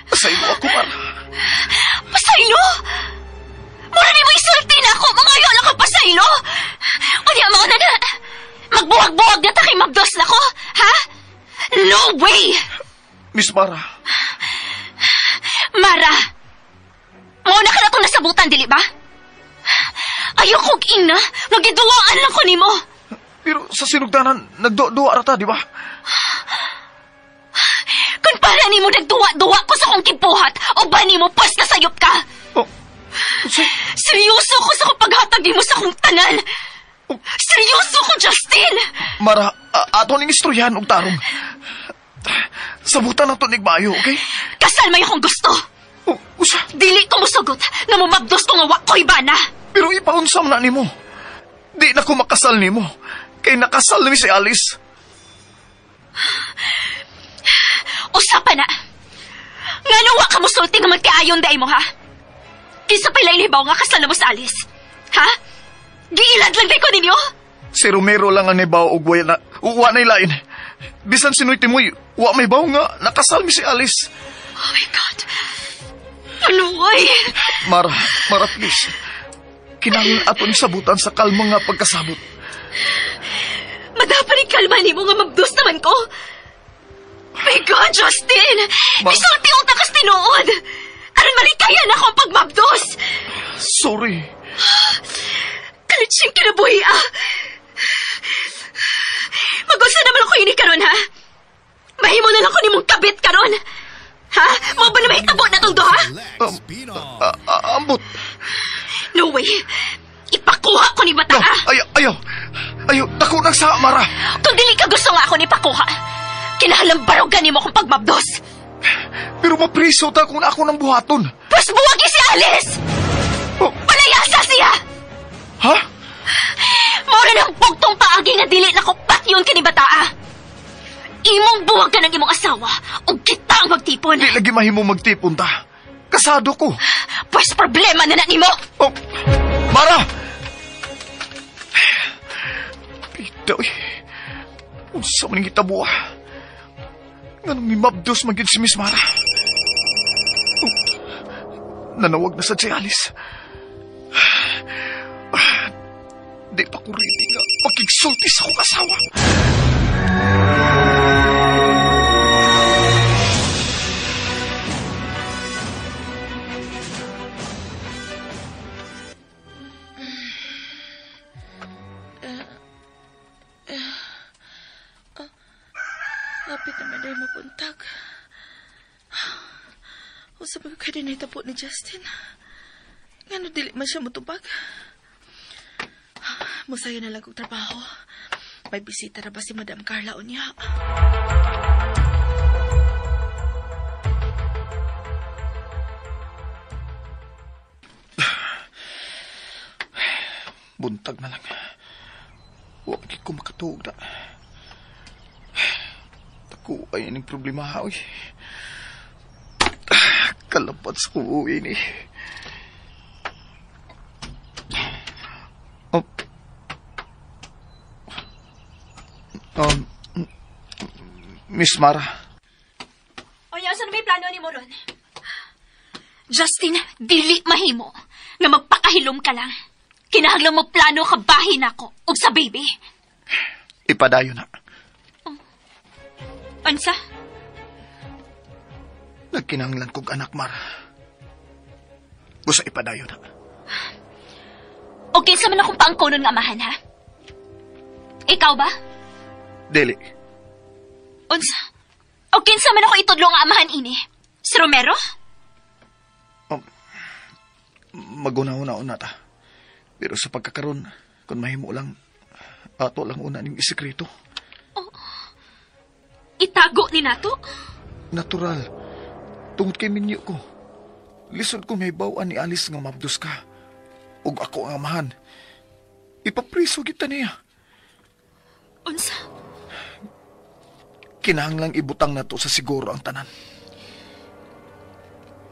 Pasaylo ako, Mara. Pasaylo? Mura ni mo isulti na ako. Mangayo lang ka pasaylo. Unya, mao na na. Magbuwag-buwag na ta kay mabdos na ko. Ha? No way! Miss Mara. Mara! Mauna ka na itong nasabutan, dili ba? Ayokong ina, magiduwaan lang ko nimo. Pero sa sinugdanan, nagduwa-duwa rata, di ba? Kung para nimo nagduwa-duwa ko sa kong kipuhat, o ba nimo pas na sayop ka? Oh, seryoso ko sa kong paghatag nimo sa kong tanan. Oh. Seryoso ko, Justin! Mara, ato ning istoryahan og tarong. Sabutan na ito nigmayo, okay? Kasal may akong gusto. Oh, usa. Dili ko musugot nga mumabdos ko nga wa ko'y bana. Pero ipaunsam na nimo. Di na ko makasal nimo. Kay nakasal ni si Alice. Usa pa na. Ngano wa ka musulti nga magkaayon day mo, ha? Kinsa pa'y lain hibaw nga kasal na mo sa Alice? Ha? Giilad lang day ko ninyo? Si Romero lang ang nibaw og wa na'y lain. Bisan si Noy Timoy, wa may baw nga nakasal mi si Alice. Oh my God. Ano, ay? Mara, please. Kinahanglan ato ni sabutan sa kalma nga pagkasabot. Madapan ni kalma nimo nga mabdos naman ko. My God, Justin! Isulti ang takas tinuod! Aron malikayan ako ang pagmabdos! Sorry. Kalit siyang kinabuhi, ah! Magusa naman ako ini karon, ha? Mahimo na lang ko nimong kabit karon. Ha? Mo ba na mahitabo na tong duha? Ambot. No way. Ipakuha ko ni bata, no, ha? Ayaw. Ayaw, dako nang sa Mara. Kung dili ka gusto nga ako ni pakuha, kinahanglan barugan nimo akong pagmabdos. Pero mapriso ta kung ako ng buhaton. Pwes buwagi si Alice! Oh. Palaya Layasa siya! Ha? Mora ng bugtong paagi nga dili na ko patyon kini bataa. Imong buwag ka ng imong asawa ug kita ang magtipon. Di lagi mahimo magtipon ta. Kasado ko. Pwes problema na na nimo. Oh, Mara! Pita, uy. Unsa man ang hitabo, ah. Nganong mimabdos man gyud si Miss Mara. Oh, nanawag na sad si Alice. Di pa ko ready nga makigsulti sa akong asawa. Lapit naman dahil mapuntag. Usap ko kayo din naitapo ni Justin. Ngano dili man siya mutubag. Musayo na lang kong trabaho. May bisita na ba si Madam Carla o niya? Buntag na lang. Huwag ko makatuog na. Ako ay ining problema, oy. Kalapat sa kuuwi ni. Oh. Miss Mara. Oy, saan may plano ni mo ron? Justin, dili mahimo nga magpakahilom ka lang. Kinahanglan mo plano ka bahin ako ug sa baby. Ipadayo na. Unsa? Nagkinahanglan kog anak, Mara. Busa ipadayo na. O kinsa man akong paangkonon nga amahan, ha? Ikaw ba? Dili. Unsa? O kinsa man ako itudlo nga amahan ini? Si Romero? Maguna-una-una ta. Pero sa pagkakaroon, kung mahimo lang, ato lang una ning isekreto. Oh. Itago ni nato? Natural. Tungod kay minyo ko. Lisod ko may bawaan ni Alice nga mabdos ka. Ug ako ang amahan. Ipapriso kita niya. Unsa? Kinahanglang ibutang nato sa siguro ang tanan.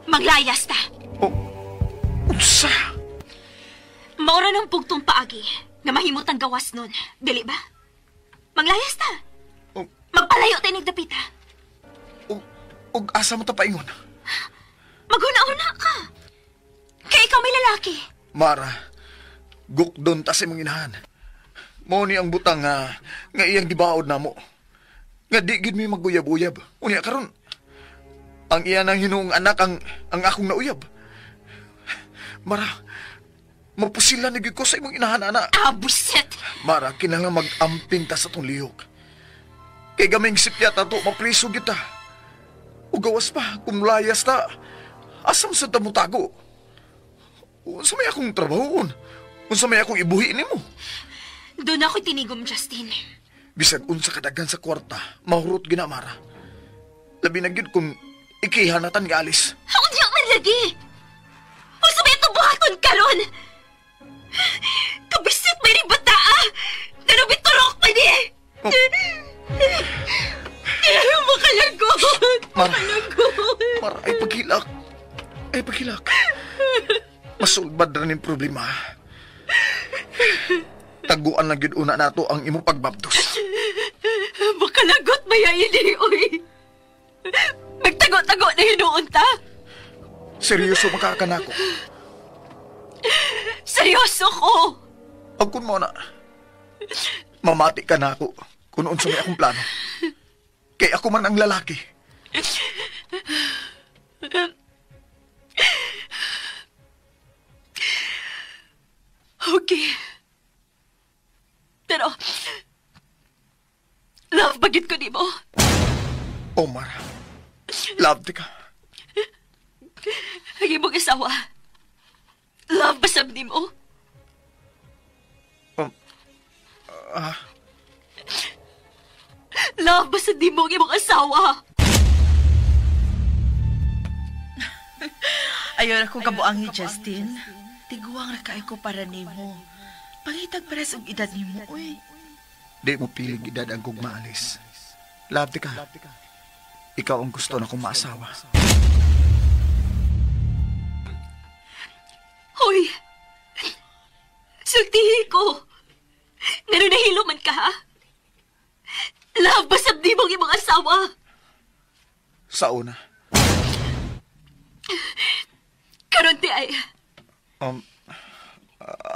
Maglayas ta. Oh, unsa? Maura ng bugtong paagi nga mahimutang gawas nun. Dili ba? Maglayas ta. Oh. Magpalayo tayo nagdapita. Og asa mo ta paingon? Maghuna-huna ka. Kaya ikaw may lalaki. Mara, gukdon ta sa imong inahan. Mao ni ang butang nga iyang gibaod namo. Nga di gid mi maguyab-uyab. Unya karon ang iya nang hinuong anak ang akong nauyab. Mara, mapusila na gyud ko sa imong inahan, ana. Ah, buset! Mara, kinahanglan mag-amping ta sa tong lihok. Kay gaming sipyat ato, mapriso kita. O gawas pa, kung layas ta, asam sa ta mo tago? Unsa may akong trabahoon? Unsa may akong ibuhi nimo? Doon ako'y tinigom, Justin. Bisag unsa kadagan sa kwarta, mahurot gina, Mara. Labi na gyud kung ikihanatan ni Alice. Unya man lagi! Unsa may itong buhaton karon? Kabisit may ring bataa! Nanubiturok pa ni! Oh. Makalagot! Mara, Makalagot! Mara, ay paghilak. Ay paghilak. Masulbad na ning problema. Taguan lang gyud una nato ang imong pagbabdos. Makalagot ba ya ini, oy? Magtago-tago na hinuon ta. Seryoso makakanako. Seryoso ko. Agkun mo na. Mamati ka na ako kung unsa may akong plano. Kay ako man ang lalaki. Okay. Pero, love bagit ko di mo. Oh, Mara. Love di ka. Ang imong asawa. Love basab ni mo. Love basab ni mo ang imong asawa. Ayaw akong kabuang ni Justin. Tiguang ra kaayo ko para nimo. Pangitag pares og edad nimo, uy. Di mo pilig edad ang gugma, Alice. Love ka. Ikaw ang gusto na kong maasawa. Hoy! Sultihi ko! Ngano nahilo man ka, ha? Love, basab di mong imong asawa! Sa una. Karon ti ay...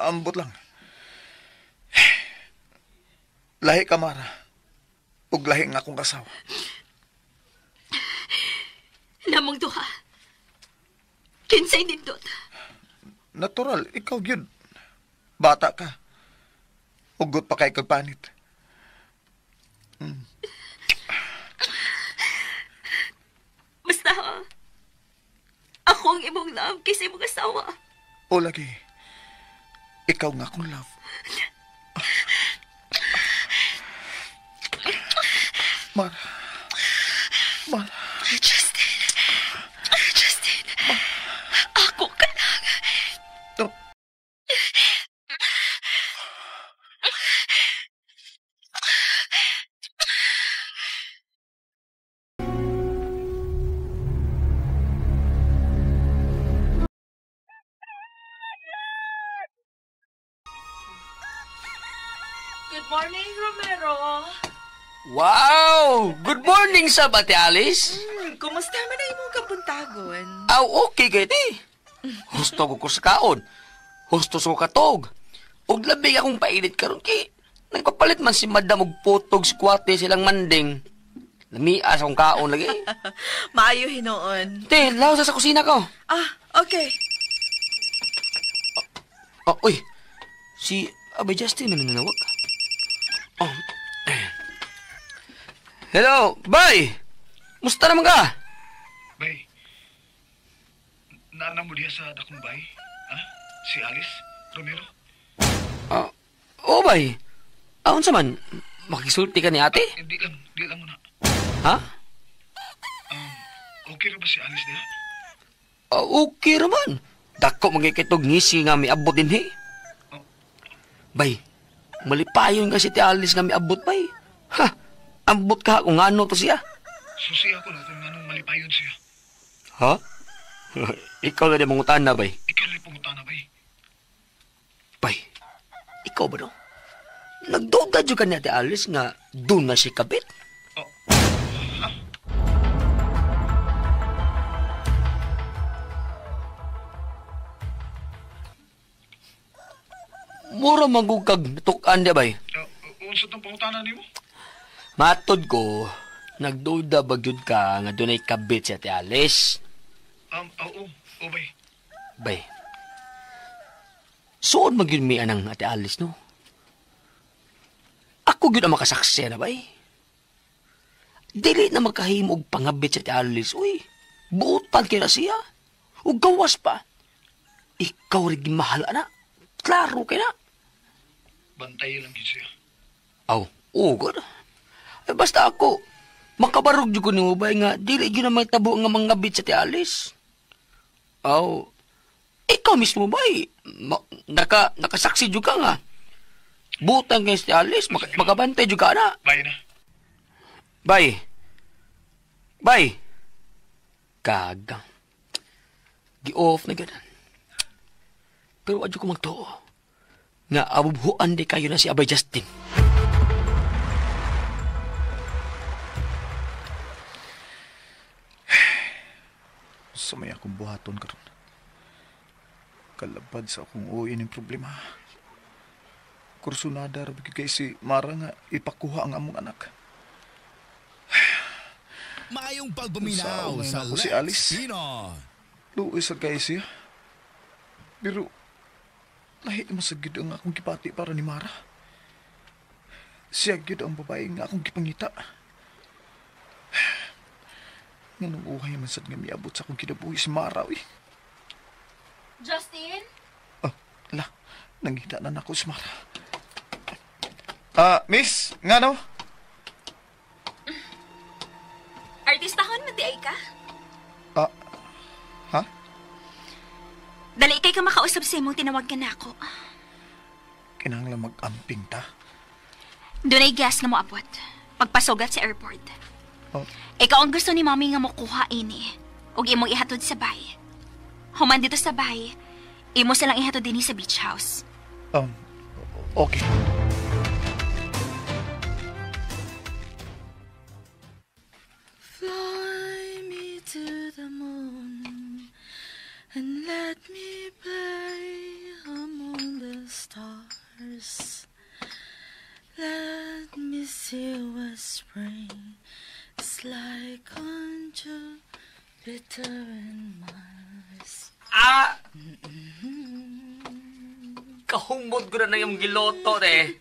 Ambot lang. Lahi ka, Mara. Ug lahi nga akong kasawa. Namong duha. Kinsay nindot. Natural, ikaw gyud. Bata ka. Ugot pa kay kagpanit. Basta, ako ang imong love kaysa imong asawa. O lagi, ikaw nga akong love. Mara. Mara. Justin. Justin. Ako ka lang. Oh. Good morning, Romero. Wow! Good morning sa Ate Alice. Kumusta man ang imong kabuntagon? Aw, okay kay ti. Husto ko sa kaon. Husto sa katog. Ug labi akong painit karon kay nagpapalit man si Madam og putog squate silang manding. Lamias akong kaon lagi. Maayo hinuon. Te, lawas sa kusina ko. Ah, okay. Oh, uy. Si Abay Justin man nanawag. Oh. Hello, bay! Musta naman ka? Bay, naana mo diya sa dakong bay? Ha? Si Alice? Romero? Oo, bay. Unsa man? Makisulti ka ni ate? Di lang muna. Ha? Okay ra ba si Alice diya? Okay ra man. Dako magkikitog ngisi nga miabot din, he. Oh. Bay, malipayon ka si ti Alice nga miabot, bay. Ha? Ambot ka kung ano to siya. Susi ako na kung anong malipayon siya. Ha? Ikaw na di mangutan na, bay. Ikaw na di pangutan na, bay. Bay, ikaw ba no? Nagduda dyan ka ni Ate Alice nga doon na si kabit. Oh. Ha? Mura magugkag natukan niya, bay. Unsa tong pangutana nimo? Matod ko, nagduda ba gyud ka nga dunay kabit si Ate Alice? Oo, bay. Bay, suod man gyud mi anang Ate Alice, no? Ako gyud ang makasaksi na, bay. Dili na makahimo og pangabit si Ate Alice, uy. Buotan kay na siya. Ug gawas pa. Ikaw rin gimahal, ana. Klaro kay na. Bantay lang gyud siya. Aw, ugod. Eh, basta ako, makabarog jud ko nimo bay nga dili gyud na may tabo nga mangabit sa Ate Alice. Aw, ikaw mismo bay, nakasaksi jud ka nga. Butang kay si Alice, makabantay jud ka na. Bay na. Bay. Bay. Kagang. Gi-off na ganun. Pero adyo ko magtuo nga abubhuan di kayo na si Abay Justin. Sa may akong buhaton karon. Kalabad sa akong uwi ng problema. Kursunada ra kay si Mara nga ipakuha ang among anak. Maayong pagpaminaw sa si Alice. Luoy sa kay siya. Pero lahi man sa gid ang akong gipati para ni Mara. Siya gid ang babae nga akong gipangita. Nganong uhay man sad nga miabot sa akong kinabuhi si Mara, uy. Justin? Oh, la, nangita na nako si Mara. Miss, ngano? Artistahon man di ay ka? Ha? Dali kay Lipay ka makausap sa imong tinawag ka na ako. Kinahanglan mag-amping ta. Dunay gas nga moabot. Pagpasugat sa airport. Oh. Ikaw ang gusto ni Mami nga mokuha ini. Ug imong ihatod sa bay. Human dito sa bay, imo silang ihatod dinhi sa beach house. Okay. Fly me to the moon and let me play among the stars. Let me see what spring is like on Jupiter and Mars. Ah! Kahumod ko na na yung giloto, eh.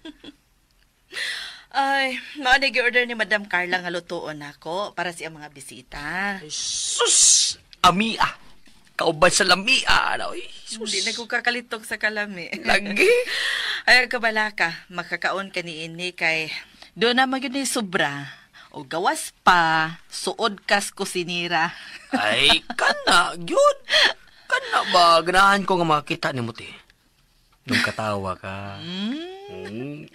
Ay, mao na gi-order ni Madam Carla nga lutuon nako para sa iyang mga bisita. Ay, sus! Amia! Kauban sa lamia! Ay, sus! Hindi na ko kakalitok sa kalami. Lagi! Ay, kabala ka, makakaon ka ni ini kay doon na magyud ni sobra. O gawas pa, suod kas kusinira. Ay, kana, gyud! Kana ba, ganahan ko nga makita ni mo, te. Nung katawa ka. Mm.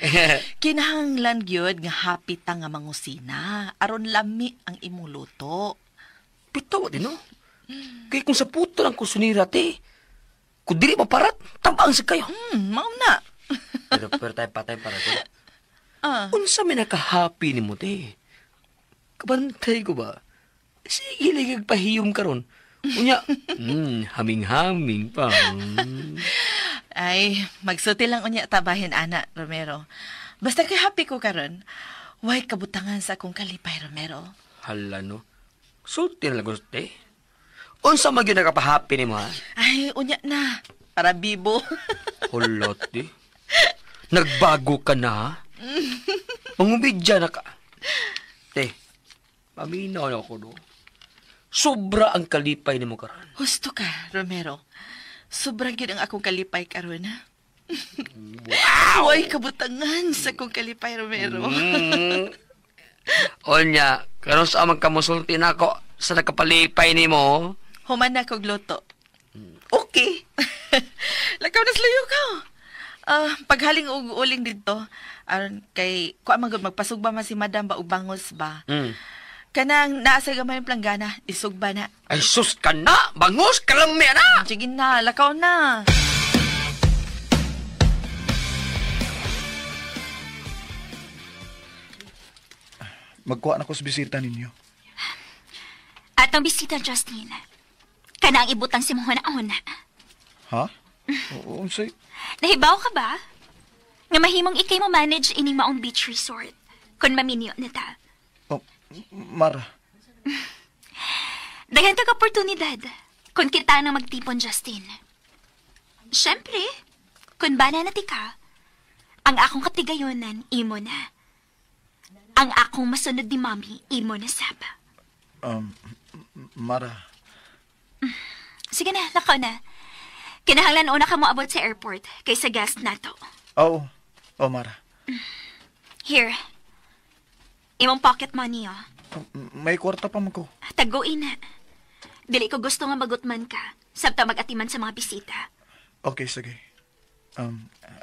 Kinahanglan gyud nga happy ta nga mangusina aron lami ang imong luto. Bitaw din, no? Kaya kung sa puto lang kusinira, te, kung dili maparat, tabang sa kayo. Mao na. Pero tayo patay para ko. Unsa may naka-happy ni mo, te? Kabantay ko ba? Sige, lagi pahiyom karon. Unya, haming-haming pa. Ay, magsuti lang unya tabahin, ana, Romero. Basta kay happy ko karon. Way kabutangan sa akong kalipay, Romero. Hala, no? Sulti na lang gusto, te. Unsa man gyud nakapahappy nimo, ha? Ay, unya na. Para bibo. Hala, te. Nagbago ka na, ha? Mangubidya na ka. Te, paminaw na ako, no? Sobra ang kalipay nimo karon. Husto ka, Romero. Sobra gyud ang akong kalipay karon, ha? Wow! Way kabutangan sa akong kalipay, Romero. Onya, karon sa amang kamusulti na ako sa nakapalipay nimo. Human na kog luto. Okay. Lakaw na slayo ka. Paghaling og uling didto, aron kay kuan man gud magpasugba man si Madam ba og bangos ba. Kanang naa sa gamay planggana, isugba na. Ay sus ka na, bangos kalami na. Sige na, lakaw na. Magkuha na ko sa bisita ninyo. Atong bisita, Justin. Kana ang ibutang si Mohon-on. Ha? Oo, unsay? Nahibaw ka ba? Nga mahimong ikay mo manage ining maong beach resort. Kung maminyo na ta. Oh, Mara. Daghan kag oportunidad. Kung kita nang magtipon, Justin. Siyempre, kung bana na ti ka, ang akong katigayonan, imo na. Ang akong masunod ni Mommy, imo na sab. Mara. Sige na, lakaw na. Kinahanglan una ka moabot sa airport kaysa guest nato. Oo. Oh, Mara. Here. Imong pocket money, oh. May kwarta pa man ko. Taguin na. Dili ko gusto nga magutman ka. Sabta mag-atiman sa mga bisita. Okay, sige.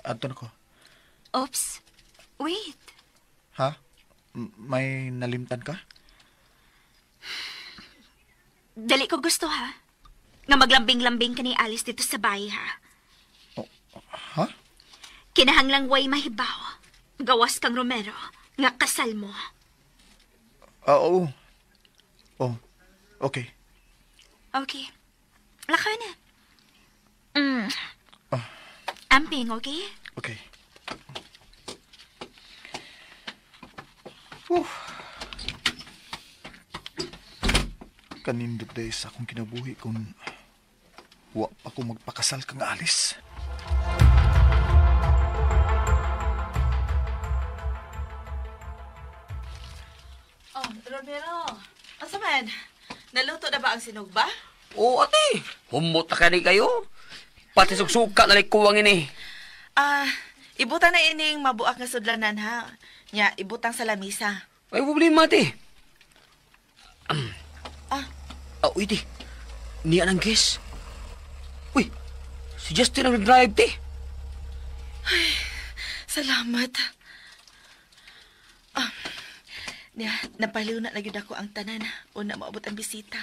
Adto na ko. Oops. Wait. Ha? May nalimtan ka? Dali ko gusto, ha? Nga maglambing-lambing ka ni Alice dito sa bahay, ha? Oh, ha? Kinahanglang way mahibaw. Gawas kang Romero. Nga kasal mo. Oo. Oh, okay. Okay. Lakaw na. Oh. Amping, okay? Okay. Kanindot day sa akong kinabuhi kung wa pa ko magpakasal kang Alice. Oh, Romero. Asa man? Naluto na ba ang sinugba? Oo, ate. Humot na kani kayo. Pati sugsuka na likuwang ini. Ibutang na ining mabuak nga sudlanan, ha? Nya, ibutang sa lamisa. Ay, problema, ate. Uy, ate. Niya ng guest. Uy, si Si Justin ang drive, te. Ay, salamat. Niya, napaliw na gyud ako ang tanan. Una maabot ang bisita.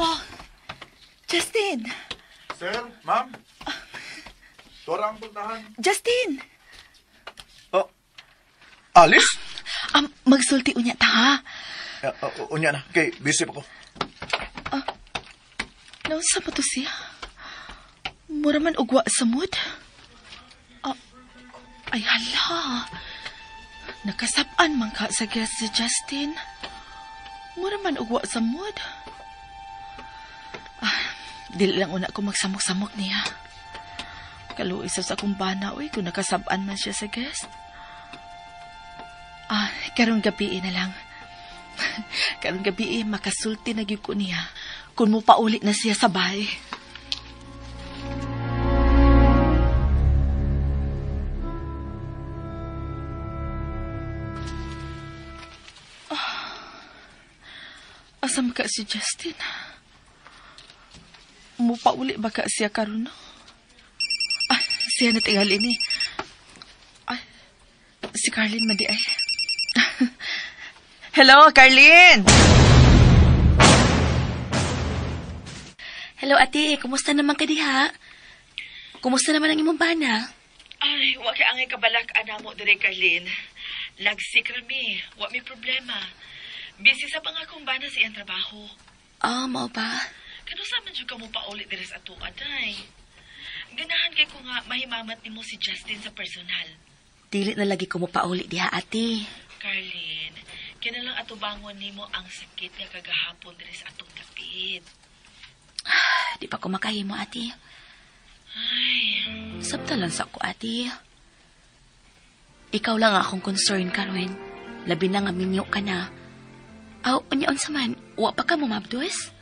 Oh, Justin! Sir, ma'am? Tora ang puntahan. Justin! Oh, Alice? Magsulti unya ta, ha? Unya na. Kay, busy pa ko. Naunsa pa to siya? Mura man ugwa sa mood. Ay, hala. Nakasap-an man ka sa guest si Justin. Mura man ugwa sa mood. Dili lang una ko magsamok-samok niya. Kaluoy sa akong bana, uy, kung nakasab-an man siya sa guest. Karong gabi na lang. Karong gabi makasulti na gyud ko niya kung mopauli na siya sa bahay. Asam ka si Justin? Mupauli ba ka siya karon, no? Siya na tingali ni. Ay, si Carlene man di ay. Hello, Carlene! Hello, ate. Kumusta naman ka diha? Kumusta naman ang imong bana? Ay, wa kay angay kabalak anamo dire, Carlene. Lagsik rami. Wa may problema. Busy sa pang akong bana sa iyang trabaho. Mao ba? Kano sa man jud ka mo pauli dire sa atuan, ay? Ganahan kay ko nga mahimamat nimo si Justin sa personal. Dili na lagi ko mo pauli diha, ate. Carlene, kinalang atubangon nimo ang sakit nga kagahapon dire sa atong dapit. Di pa ko makahimo, ate. Ay, sabta lang sa ako, ate. Ikaw lang akong concern karon. Labi na nga minyo ka na. Aw, unya unsa man, wa pa ka mumabdos?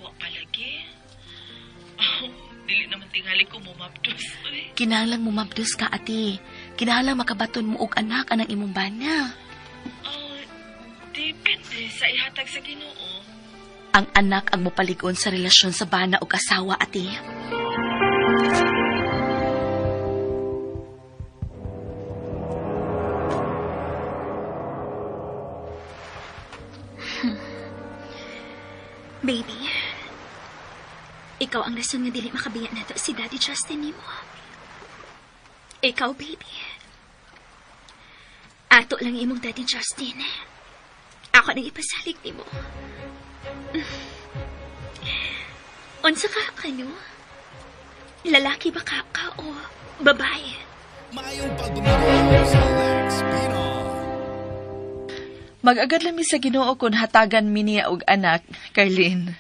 Wa pa lagi. Oh, dili naman tingali ko mumabdos. Kinahanglang mumabdos ka, ate. Kinahanglang makabaton mo og anak anang imong bana. Oh, depende sa ihatag sa Ginoo. Ang anak ang mopalig-on sa relasyon sa bana og asawa, ate. Baby, ikaw ang rason nga dili makabiya nato si Daddy Justin nimo. Ikaw, baby. Ato lang imong Daddy Justin. Ako nang ipasalig nimo. Unsa ka kano? Lalaki ba ka ka o babae? Maayong pagbuminaw sa Lex Pino. Mag-agad lang mi sa Ginoo kung hatagan mi niya og anak, Carlene.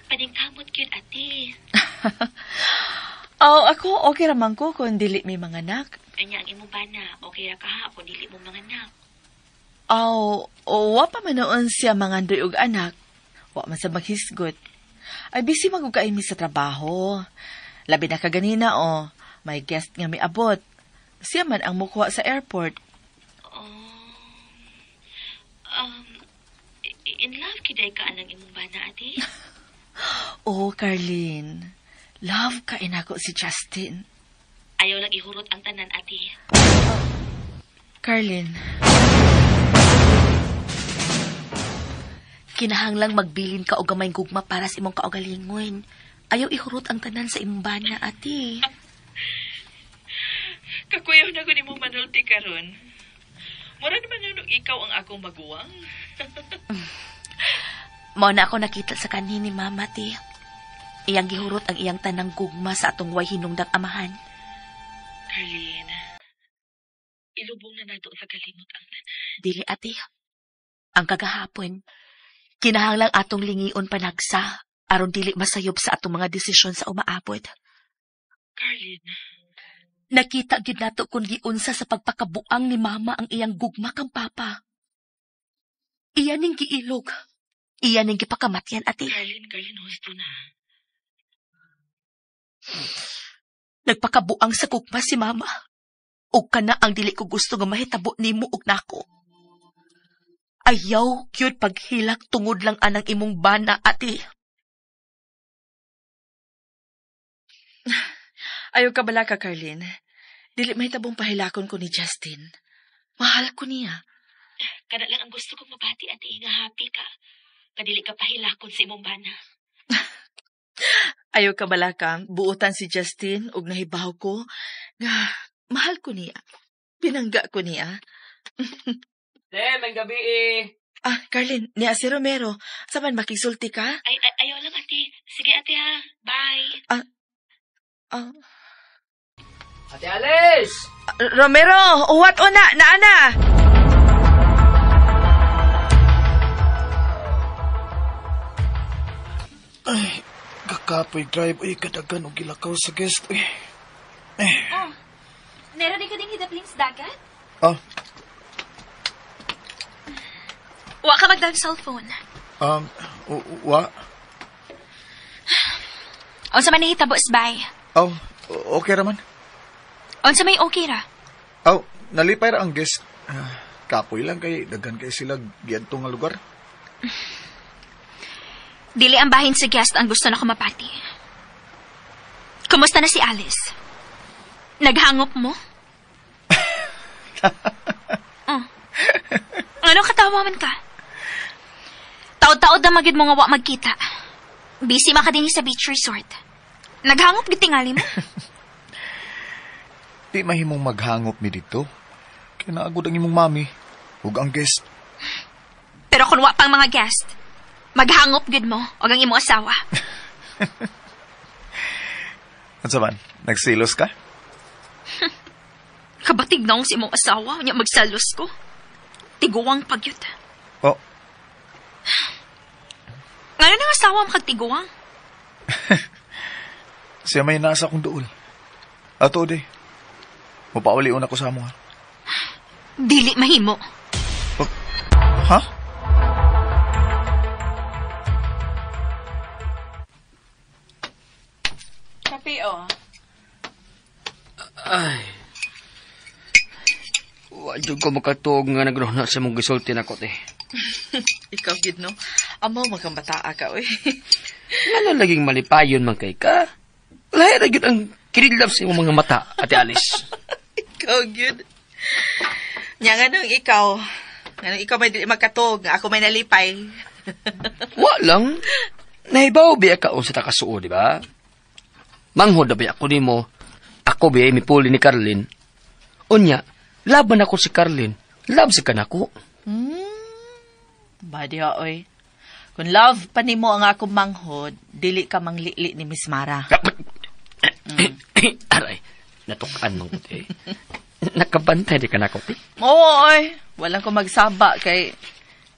Paningkamot gyud, ate. Oh, ako okay ra man ko kung dili mi manganak. Anya ang imong bana, okay ra ka ha kung dili mo manganak. Aw, wa pa man noon siya mangandoy og anak. Wa man sa maghisgot. Ay busy magugay mi sa trabaho. Labi na kaganina o, may guest nga miabot. Siya man ang mukuha sa airport. In love kiday ka anang imong bana, ate? Oh, Carlene. Love ka inako si Justin. Ayaw lang ihurot ang tanan, ate. Carlene. Kinahanglang magbilin ka og gamay gugma para sa imong kaugalingon. Ayaw ihurot ang tanan sa imong bana, ate. Kakuyaw na ko nimo manulti karon. Mura naman yun ikaw ang akong maguwang. Mao na ako nakita sa kanhi ni Mama, te. Iyang gihurot ang iyang tanang gugma sa atong way hinungdang amahan. Carlene, ilubong na nato sa kalimot ang tanan. Dili, ate. Ang kagahapon, kinahanglang atong lingion panagsa aron dili masayob sa atong mga desisyon sa umaabot. Carlene, nakita gyud nato kung giunsa sa pagpakabuang ni Mama ang iyang gugma kang Papa. Iya ning giilog. Iya ning gipakamatyan, ate. Carlene, husto na. Nagpakabuang sa gugma si Mama. Ug kana ang dili ko gusto nga mahitabo nimo ug nako. Ayaw gyud paghilak tungod lang anang imong bana, ate. Ayaw ka bala ka, Carlin. Dili mahitabong pahilakon ko ni Justin. Mahal ko niya. Kada lang ang gusto kong mabati, ate, nga happy ka. Kadili ka pahilakon sa imong bana. Ayaw ka bala ka, buotan si Justin og nahibaw ko nga mahal ko niya. Pinangga ko niya. Te, may gabi eh. Ah, Carlin, niya si Romero. Saman makisulti ka? Ay, ayaw lang, ate. Sige, ate ha. Bye. Ate Alice! Romero, uwat o na, naana! Ay, kakapoy drive. Ay, kadagan og gilakaw sa guest. Ay. Oh, meron din ka ding hidapling sa dagat? Oh. Wa ka magdang cellphone. Wa? Unsa man nahitabo, Sbay? Oh, okay raman. Unsa may okay ra? Oh, nalipay ra ang guest. Kapoy lang kay daghan kay sila giadto nga lugar. Dili ang bahin sa guest ang gusto na kumapati. Kumusta na si Alice? Naghangop mo? Oh. Ano katawa man ka? Taod-taod na magid mo nga wa magkita. Busy man ka din sa beach resort. Naghangop gid tingali mo? Di mahimong maghangop mi dito. Kaya naagod ang imong mami ug ang guest. Pero kung wa pang mga guest, maghangop gid mo og ang imong asawa. Unsa man? Nagsilos ka? Kabatig na si imong asawa, nya magsalos ko. Tiguang pagyut. Oh. Ngano nang asawa makagtiguang? Siya may nasa akong duol. Ato di. Mapauli una ko sa amo, ha? Dili mahimo. Oh. Ha? Kape, oh. Ay. Wa jud ko makatuog nga nagruhna sa mong gisulti nako, te. Ikaw gid no. Amo makambataa ka, oy. Ngano laging malipayon man kay ka? Lahi ra gyud ang kinidlap sa imong mga mata, Ate Alice. Ikaw gyud. Nya nganong ikaw? Nganong ikaw may dili makatuog, nga ako may nalipay. Wa lang. Nahibaw biya ka unsa ta kasuo, di ba? Manghod na biya ako nimo. Ako biya mipuli ni Carlin. Unya, laban ako si Carlin. Love si kanako. Badi ha, oy. Kung love pa nimo ang akong manghod, dili ka manglili ni Miss Mara. Aray, natukan mong kuti. Nakabantay di ka na kuti. Oo, oy. Walang ko magsaba kay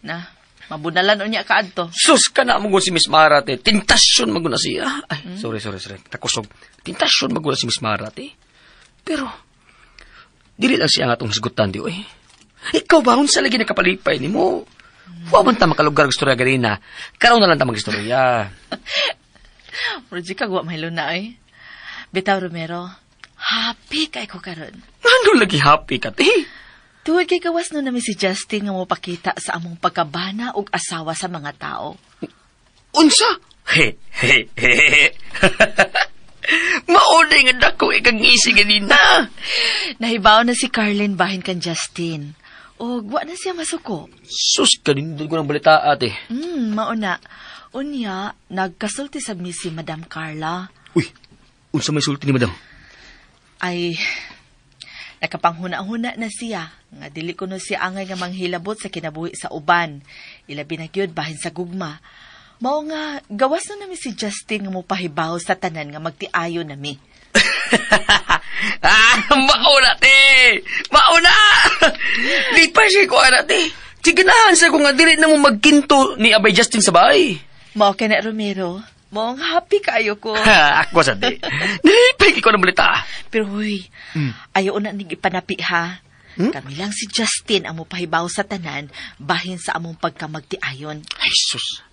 na mabunalan unya ka adto. Sus ka na mo si Miss Mara te. Tintasyon maguna siya. Ay, sorry. Takusog. Tintasyon maguna si Miss Mara te. Pero dili lang siya nga atong hisgutan di oy. Ikaw ba unsa lagi nakapalipay nimo? Wa man ta makalugar og istorya ganina. Karon na lang ta magistorya. Roger ka wa mahilo na oy. Bitaw Romero, happy kay ko karon. Ano lagi happy ka te? Tuod kay gawas no nami si Justin nga mopakita sa among pagkabana og asawa sa mga tao. Unsa? He he he. Maunay nga dako ikang ngisi ganina. Nahibaw na si Carlin bahin kan Justin. Og wa na siya masuko. Sus, kanindot ko ng balita ate. Mauna. Unya, nagkasulti sa mi si Madam Carla. Uy, unsa may sulti ni Madam? Ay, nakapanghuna-huna na siya. Nga dili ko no siya angay nga manghilabot sa kinabuhi sa uban. Ilabi na gyud bahin sa gugma. Mao nga, gawas na nami si Justin nga mopahibaw sa tanan nga magtiayo nami. Ah, mauna, te! Mauna! Di pa siya ko, ana, te. Tiganahan sa ko nga dili na mo magkinto ni Abay Justin sa bahay. Mao kay na, Romero. Mao nga happy kaayo ko. Ha, ako sa di. Nalipay ko ng balita. Pero huy, ayaw na ning ipanapi ha. Kami lang si Justin ang mopahibaw sa tanan bahin sa among pagkamagtiayon. Ay, sus.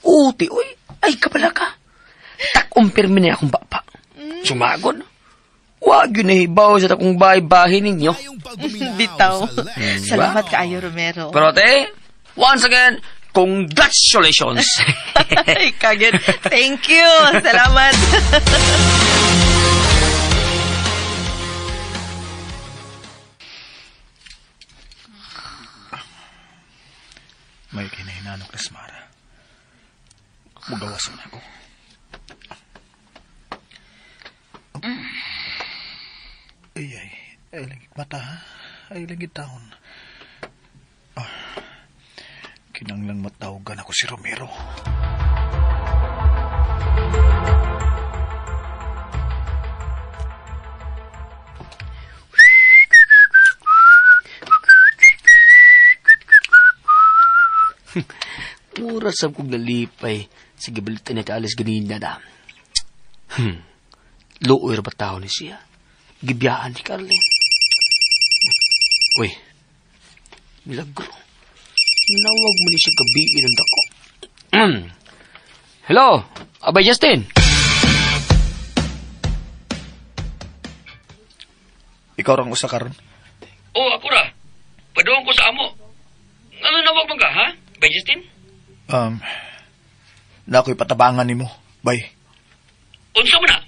Uti, uy. Ay, kapala ka. Takumpirmi na akong bapa. Sumagon. Wag yun nahibaw sa takong bahay-bahay ninyo. Bitaw. Salamat kaayo, Romero. Pero te, Once again, congratulations. Ay, kagid. Thank you. Salamat. May kinahinanok na Smara. Mugawason ako. Ay, ay. Ay, langit mata, ha? Ay, langit taon. Ah, kinanglang matawagan ako si Romero. Mura sab kong nalipay sa gibalitan niya alis ganina na. Luoy ra ba tao ni siya? Gibiyaan ni Carlin. Uy, milagro. Nawag mo ni siya gabiin ang dako. Hello, Abay Justin. Ikaw rang usa karon? Oo, ako ra. Paduong ko sa amo. Ano nawag man ka, ha? Abay Justin? Na ako'y patabangan nimo. Bay. Unsa man na?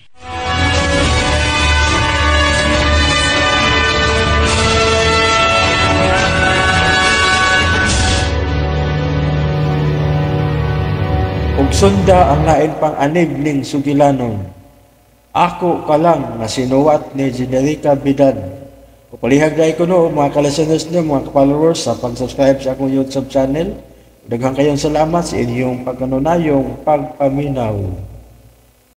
Ug sunda ang lain pang anib ning sugilanon. Ako ka lang na sinuwat ni Generica Bidan. Palihag na ko no, mga ka-listeners nyo, mga ka-followers sa pag-subscribe sa akong YouTube channel. Daghang kayong salamat sa inyong pagkanunayong pagpaminaw.